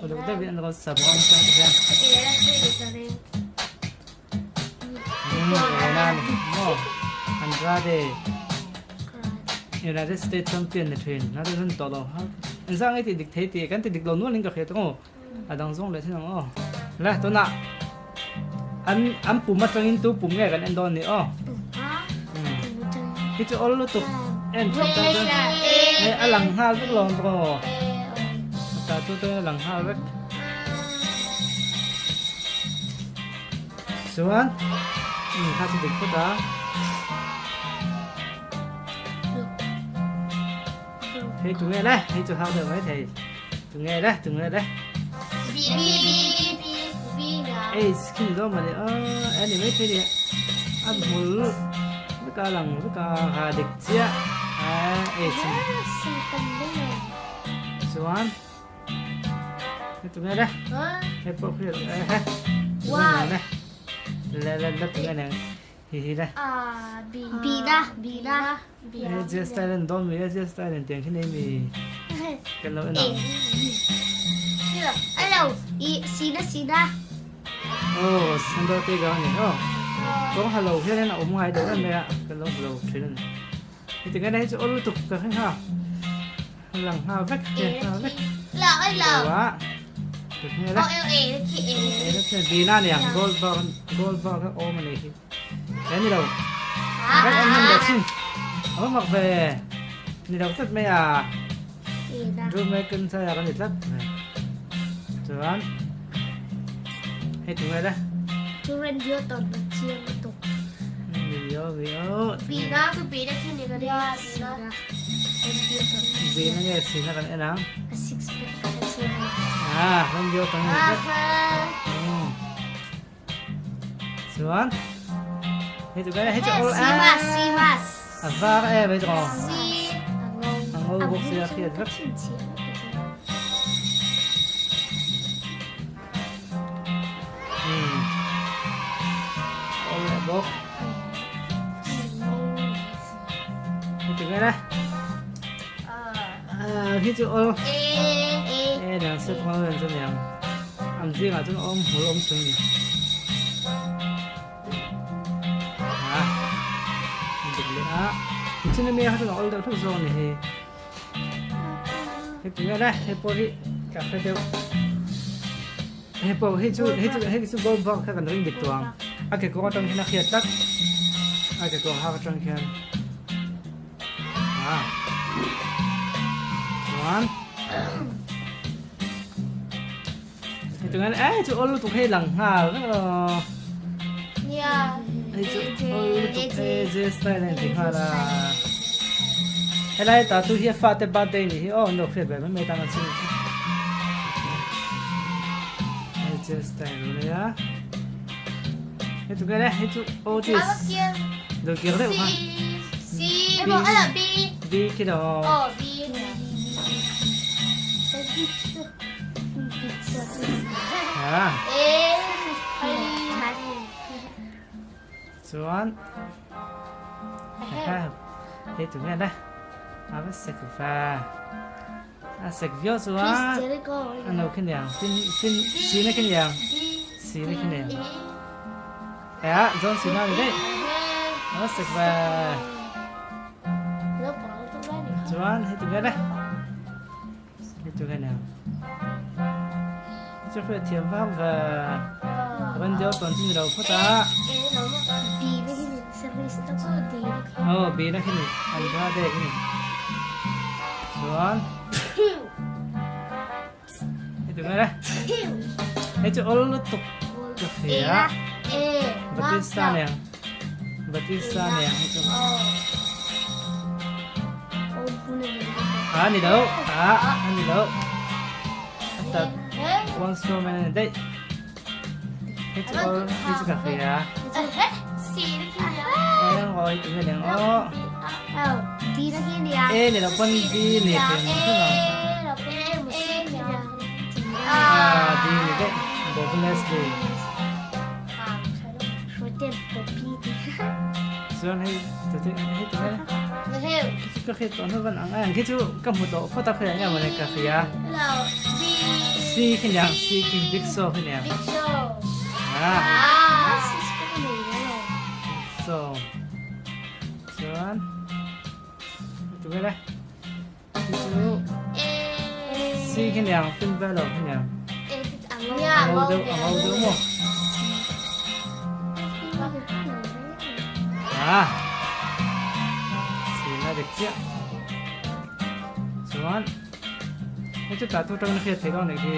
Uluk deuh in an rawn sa bawk ang chuan hian. Ena ni mo. Andrade. United States champion ni thin. Na te hun to lo ha. An sang ai ti dik thei ti kan ti dik lo nual in ka hria tawng. A dang zawng leh thin ang aw. Le tunah an an pum atangin tu pum nge kan en dawn ni aw. Hi chu awl lutuk en thawk tan chuan hei a lang nghal vek lo ang bawk aw. Ta chu te a lang nghal vek. Chuan kha chu dik phawt a. Hei tu nge le hei chu hau deuh mai thei. Tu nge le tu nge le. B B B B na. Ei skin zo mani a ani mai thei ni a hmul veka lang veka ha dik chiah a ei chuan hei tu nge le hei pawh khi he tu nge le le le le tu nge le Hi hi le. B na B na. AJ style an dawn mi AJ style an tiang khi nei mi kan lo en ang. Hello, i C na C na. Oh, sando te ga ni oh. Kawng halo hian in a awm ngai deuh em mai a, kan lo hmu lo thin a ni. Heti ngai na hi chu awl lutuk ka hre ngha. Lang ngha vek, hre ngha vek. La oi lo. Lo a. O L A na khi A. A na khi B na niang gold bar gold bar kha awm a nih hi. He ni lo. Kan en hman leh thin. A va mak ve. Ni lo tlat mai a. Drew McIntyre a ni tlat. Chuan hei tunge le. Chu Randy Orton a chiang lutuk. Ni o ni o. B na chu B na khi ni ka ring. C na. Randy Orton. B na nge C na kan en ang. A six pack ka chiang. Ah, Randy Orton ni tlat. Chuan hei chu hei chu awl a Simas a var em hei chu aw Si a ngo bawk sia hriat vek awl leh bawk hei chu nge khi chu awl e dang sep hmang ven chu niang an zingah chuan awm hmul awm chhun ni a dik leh a nichin ami kha chuan a awl deuh hlek zawk a ni hei hei tu nge le hei pawh hi ka hre deuh hei pawh hei chu hei chu hei chu gold bar kha kan ring dik tawh ang a kekawr atang hian a hriat tlat a kekawr hak atang khian. À. Chuan Hei tungan eh chu ol lutuk hei lang nghal vek lo. Nia. Hei chu ol lutuk AJ style an ti nghal a. Helai ta tu hi fa te birthday ni hi aw an lo hriat ve mai mai tan an sin. AJ style lo nia. Hei tu cái hei chu Otis. Được kiểu đấy không? C B B B khi đó. Oh B. À. A Chuan. Hei tu nghe đây. A va sek va. A sek viau chu a. A lo khi niang. Sin sin si na khi niang. Si na khi niang. A John Cena ni daih. A va sek va. Chuan hei tu nge le. Hei tu nge niang. Chu hriat thiam vak ve. Van deuh tawn chu ni lo phawt a. Aw B na khi ni. Andrade khi ni. Chuan Hei tu nge le. Hei chu awl lutuk ka hria. Batista niang. Batista niang hei chu. A ni lo. A a ni lo. A ta One Strowman a ni daih. Hei chu awl hei chu ka hria. Eng aw hei tu nge niang aw. A ni lo pawn B ni thei ang thung ang. A B ni daih. Bobby Lashley. Chuan hei tu chu hei tu nge khi chu ka hriat tawh hnu van ang ang khi chu ka hmu tawh phawt a khawih ang em ka hria. C khi niang C khi Big Show khi niang. A Show. Chuan tu nge le khi chu C khi niang Finn Balor khi niang. A ngo deuh a ngo deuh maw. À C na dik chiah. Chuan hei chu tah tu tang na hriat theih dawn nih khi.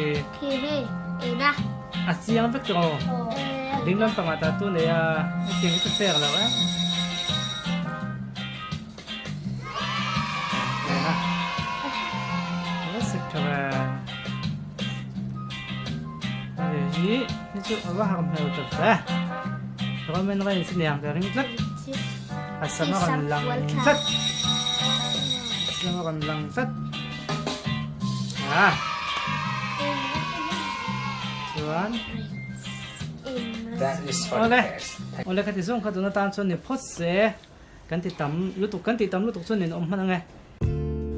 A chiang vek tawh aw. Ding lampangah tah tu nei a hetiang hi chu fair lo em. Hi hi chu a va har hmel ta ve. Roman Reigns niang ka ring tlat. A sam a rawn lang tlat. A sam a rawn lang tlat. Ah. Chuan That is for the Ole. best. Ole kha ti zawng kha tuna tan chuan ni phawt se. Kan ti tam lutuk kan ti tam lutuk chuan nin awm hman ang e.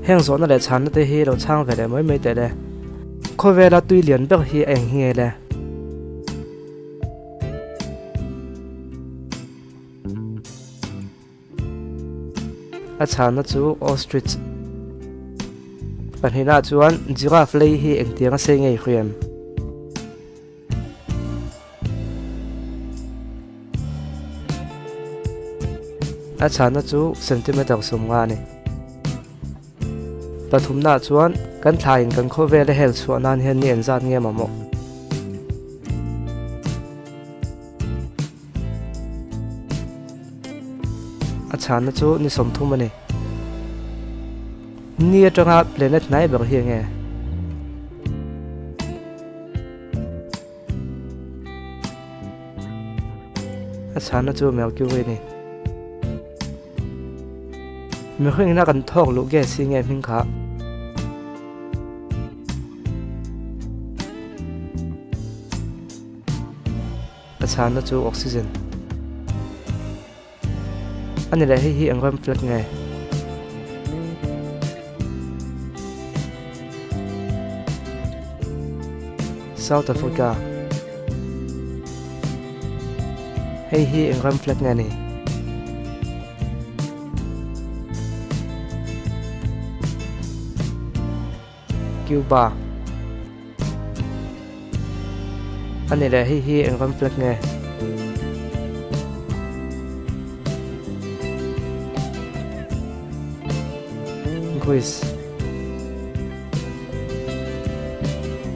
Heng zawhna leh chhanna te hi lo chhang ve leh mai mai teh le. Khawvela tui lian ber hi a eng hi nge le? A chhanna chu ostrich. Pahnihna chuan giraffe lei hi engtiang a sei ngei hriam? A chhanna chu centimeter 50 a ni. Pathumnaah chuan kan thlaiin kan khawvel a hel chhuah nan hian ni engzat nge mamawh? A chhanna chu ni 30 a ni. Ni atanga planet hnai ber hi enge? A chhanna chu Mercury a ni. Mihring ina kan thawk luh gas hi nge hming kha? A chhanna chu oxygen. A ni leh hei hi eng ram flag nge? South Africa. Hei hi eng ram flag nge ni? Cuba. A ni leh hei hi eng ram flag nge? Greece.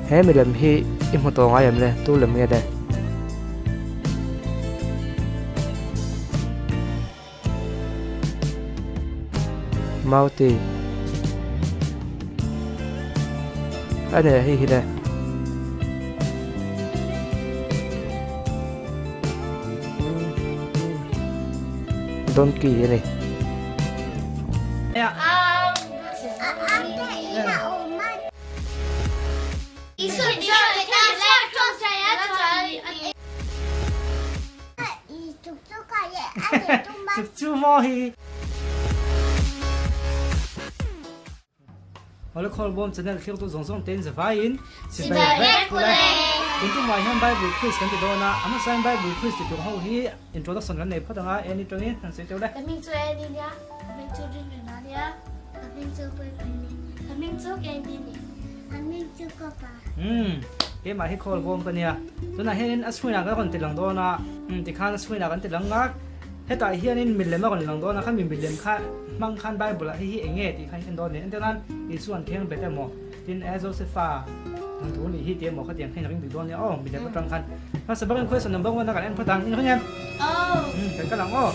He milem hi i hmu tawh ngai em le? Tu lem nge le? Mauti. A ni hei hi le. Donkey a ni. Chu maw hi. Awle Khawlbawm channel thlir tu zawng zawng tein zavaiin Sipai vek ule. Tun tumah hian Bible quiz kan ti dawn a, a hmasain Bible quiz ti tur ho hi introduction kan nei phawt anga Annie tawngin han sawi teuh le. Ka hming chu Annie nia, ka hming chu Rinrina nia, ka hming chu Puipuii nia, ka hming chu Candy nia, ka hming chu Kopa. Umm, keimah hi Khawlbawm ka nia. Tunah hianin a chhunah ka rawn ti lang dawn a, umm tikhan a chhunah kan ti lang ngak. Hetah hianin milem a rawn lang dawn a, khami milem kha hmang khan Bible ah hei hi eng nge tih kha en dawn a ni. Entir nan Isua an kheng bet emaw, tin e Josepha ang thu nih hi tih emaw khatiang kha in ring dik dawn nia aw milem atang khan. Hmasa bakin question number one a kan en phawt ang, in ring em? Umm kan kal ang aw.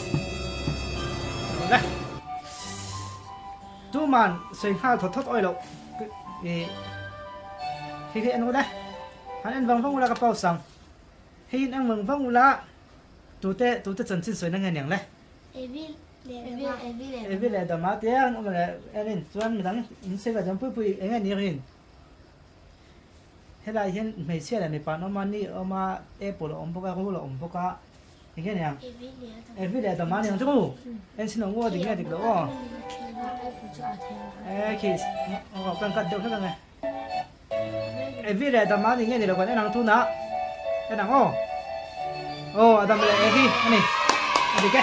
Le. Tuman sawi nghal thawt thawt awi loh i hei hi en ula, han en vang vang ula ka pause ang. Hei hi en vang vang ula. Tute tute chanchin sawi na nge niang le? Evi leh Dama. Evi leh Dama te an awm leh enin chuan midang in sawi ve chuan pui pui eng nge ni rin? Helai hian hmeichhia leh mipa an awm a, ni a awm a, apple a awm bawk a, rul a awm bawk a, eng nge niang? Evi leh Dama niang chu mu? En sin awm u a dik nge dik loh aw? E khi kan cut deuh hlek ang e. Evi leh Adama ni nge ni lo kan en ang tunah en ang aw. Aw Adam leh Evi a ni. A dik e.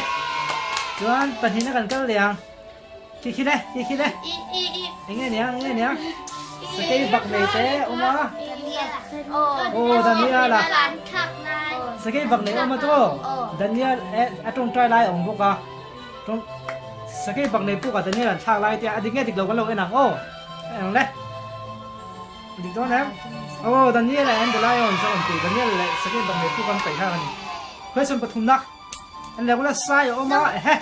Chuan pahnihna kan kal leh ang. Khi khi le, khi khi le. Eng nge niang, eng nge niang. Sakei bak nei te awm a. Aw Daniel a. Sakei bak nei awm a chu. Daniel a tawngtai lai a awm bawk a. Tawng Sakei bak nei puk a Daniel an thlak lai te a dik nge dik lo kan lo en ang aw. Eng le? Dik dawn em? Aw Daniel and the Lions a rawn ti. Daniel leh Sakei bak nei puk an paih kha a ni. Question pathumna. An leh ula sai a awm a ehe.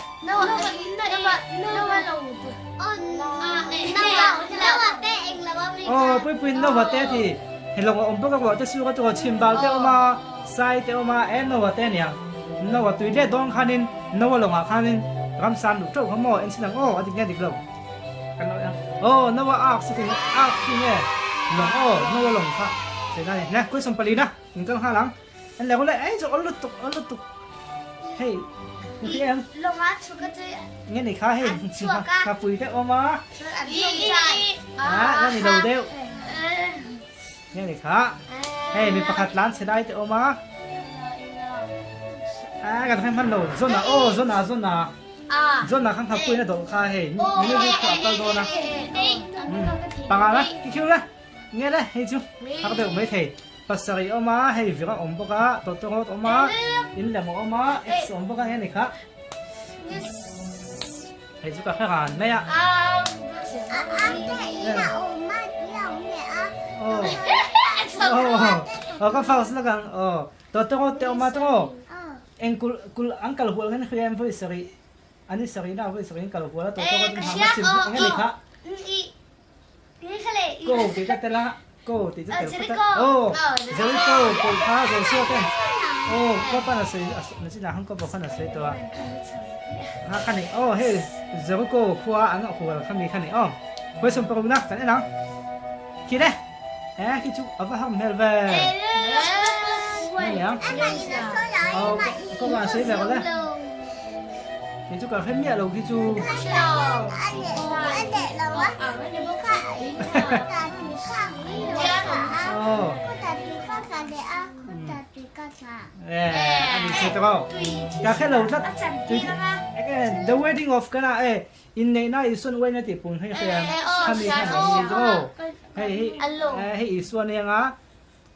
Aw puipuiin Noah te a ti. Helawng a awm bawk a ruah te suk a tawh chhim bal te a awm a sai te a awm a e Noah te a niang. Noah tui let dawn khanin Noah lawngah khanin ramsan luh teuh kha maw en sin ang aw a dik nge dik lo. Kan lo en aw Noah ark si thing ark si nge lawng aw Noah lawng kha sei na ni ne question pali na in kal nghal ang en leh ule ei chu awl lutuk awl lutuk hei ni em Lawng a chhuk a chu nge ni kha hei kha pui te awm a a la ni lo deuh nge ni kha hei mi pakhat tlan chhe lai te awm a a kan hman hman lo zona aw zona zona John-a kha nghakpuiin a dawlh kha hei Nineveh khua a kal dawn a. Panga la, ki khiu la. Nge le, hei chu har deuh mai thei. Pasarih a awm a, hei vir a awm bawk a, tawtawrawt a awm a, in lem a awm a, X a awm bawk a, nge ni kha. Hei chu ka hre ran mai a. Aw ka first lak ang aw to tawng aw te awm a tawng aw eng kul kul an kal hual khan hria em vawi sarih an i sarih na vawi sarih an kal hual a to tawng aw chu hma chim eng ani kha Go tih ka tel a go tih chu tel phawt a aw Jericho pawh kha Joshua ten aw khua pan a sawi na chinah khan khua khan a sawi tawh a a kha ni aw hei Jericho khua an hual kha mi kha ni aw question paruk na kan en ang khi le e khi chu a va ham hmel ve ni ang aw ko ma sawi ve le Kei chu ka hre miah lo khi chu. Ka hre lo tlat. The wedding of Cana e inneihna Isuan uain a tih pung hei hria khami khan a ni chu hei hi hei Isua nia nga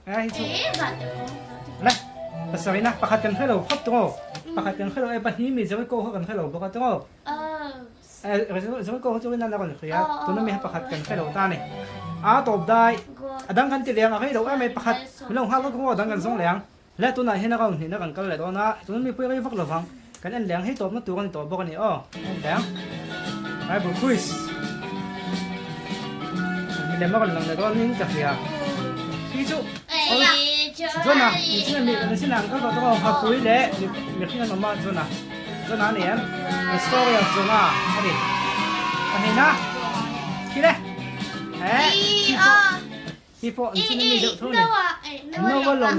hei chu le pasarih na pakhat kan hre lo phawt tawh aw pakhat kan hre lo e pahnih mi Jericho kha kan hre lo bawk a tawh aw Jericho kha chu rin a rawn hria tuna mi kha pakhat kan hre lo ta a ni a tawp dai a dang kan ti leng a rei lo em mai pakhat min lo nghak vak ru a dang kan zawng leh ang le tunah hian a round hnihna kan kal leh dawn a tuna mipui rei vak lovang kan en leng hei tawpna tur a ni tawh bawk a ni aw en leng Bible quiz milem a rawn lang leh dawn in ka hria khi chu Jonah ni mi ni sin ang kal tawh tawh hapui leh mihring an awm a Jonah Jonah a ni em the story of Jonah a ni pahnihna khi le eh khi pawh khi pawh ni sin mi deuh tho ni Noah lawng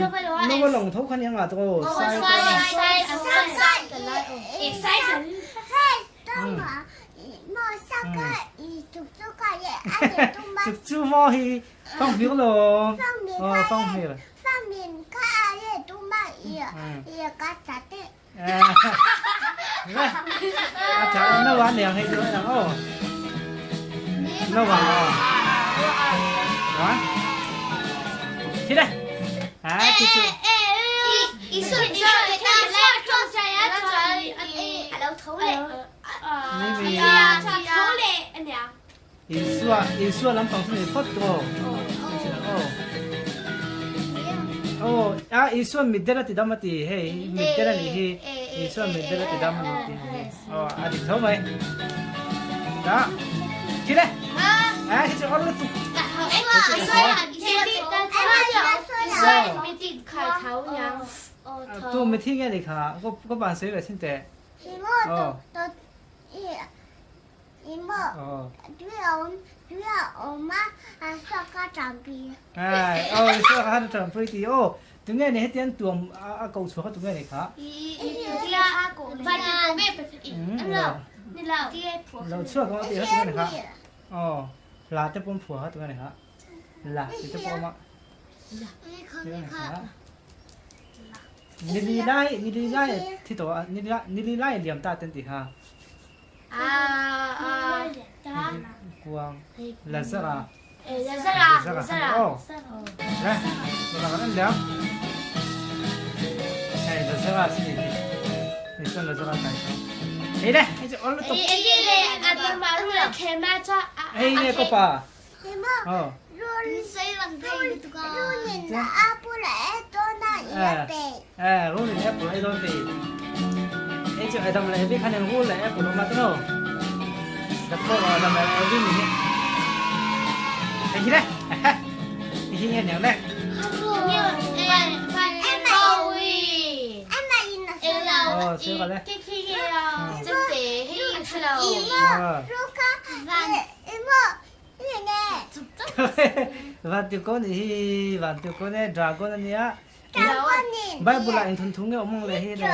Noah lawng tho kha ni anga tawh sai Chuk chu maw hi phong hmir lo aw phong hmir a cha no wa niang hei chu nang aw no wa wa khi đây à khi chu Isua Isua lampang chu ni phawt tawh aw aw a Isua mitdel a ti dam a ti hei mitdel a nih hi Isua mitdel a ti dam a ni ti aw a dik tho mai ta khi le a khi chu awr lutuk Tu mithi nge ni kha ko ban sawi ve thin teh. Aw. Ai aw Isua kha han tanpui ti aw tunge ni hetiang tuam a ko chhuak a tunge ni kha. Lo chhuak ang ti kha tunge ni kha. Aw la te pawh an phuah kha tunge ni kha. La ti te pawh a awm a. Nili lai nili lai thi tawh a nili lai liam ta ten ti kha. Kuang Lazara Lazara aw le Lazara kan liam hei Lazara si ni ni chuan Lazara kai tho hei le hei chu ol lutuk hei nge ko pa aw Eh, rul in apple ei dawn ti. Ei chu Adam leh Evi khan in rul leh apple awm a tawh. Doctor Adam leh Evi ni hi. Hei hi le. Hei hi nge niang le. Oh, sir ka le. Vantirhkoh nih hi Vantirhkoh nih dragon a nia. Bible ah engthun thu nge awm ang le hi le.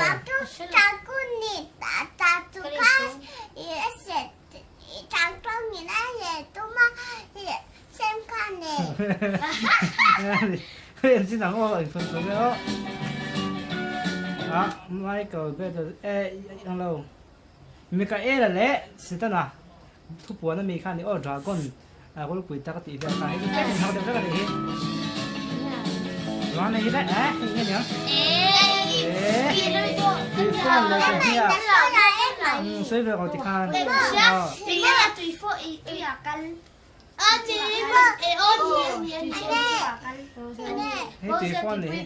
Hei sin ang aw engthun thu nge aw. Ah Michael Battle eh ang lo. Mikaela leh Setana Thupuan ami kha a ni aw dragon rawlpui tak a tih vel kha hei chu tlem inhak deuh vek a nih hi chuan hei hi le eh hei nge niang eh tui fawn leh sawmhnih a. Sawi ve rawh tikhan. Hei tui fawn ni hi.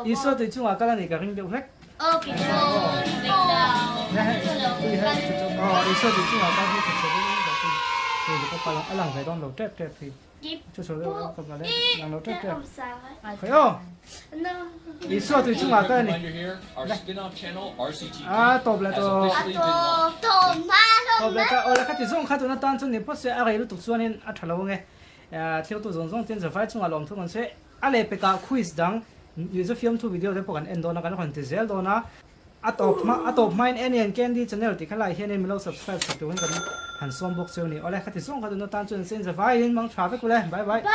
Isua tui chungah kal a nih ka ring deuh hlek. Isua tui chungah kal hi chhe chhe deuh in a lang ve dawn lo tep tep hi. Chu chu deuh ka bale lang lo tep tep. Khai aw. Isua tui chungah kal a ni. A tawp leh tawh. Tawp leh ta aw le khati zawng kha tuna tan chuan ni phawt se a rei lutuk chuanin a tha lo ange. Thiltu zawng zawng ten zavai chungah lawm thung an sawi. A lehpekah quiz dang Mizo fiamthu video te pawh kan en dawn a, kan rawn ti zel dawn a. A tawp hma a tawp hmain Annie and Candy channel tih kha lai hianin min lo subscribe sak turin kan han sawm bawk cheu a ni. Awle khati zawng kha tuna tan chuan sen zavaiin mang tha vek ule. Bye bye. Bye.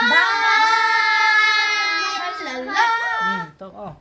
Tawk aw.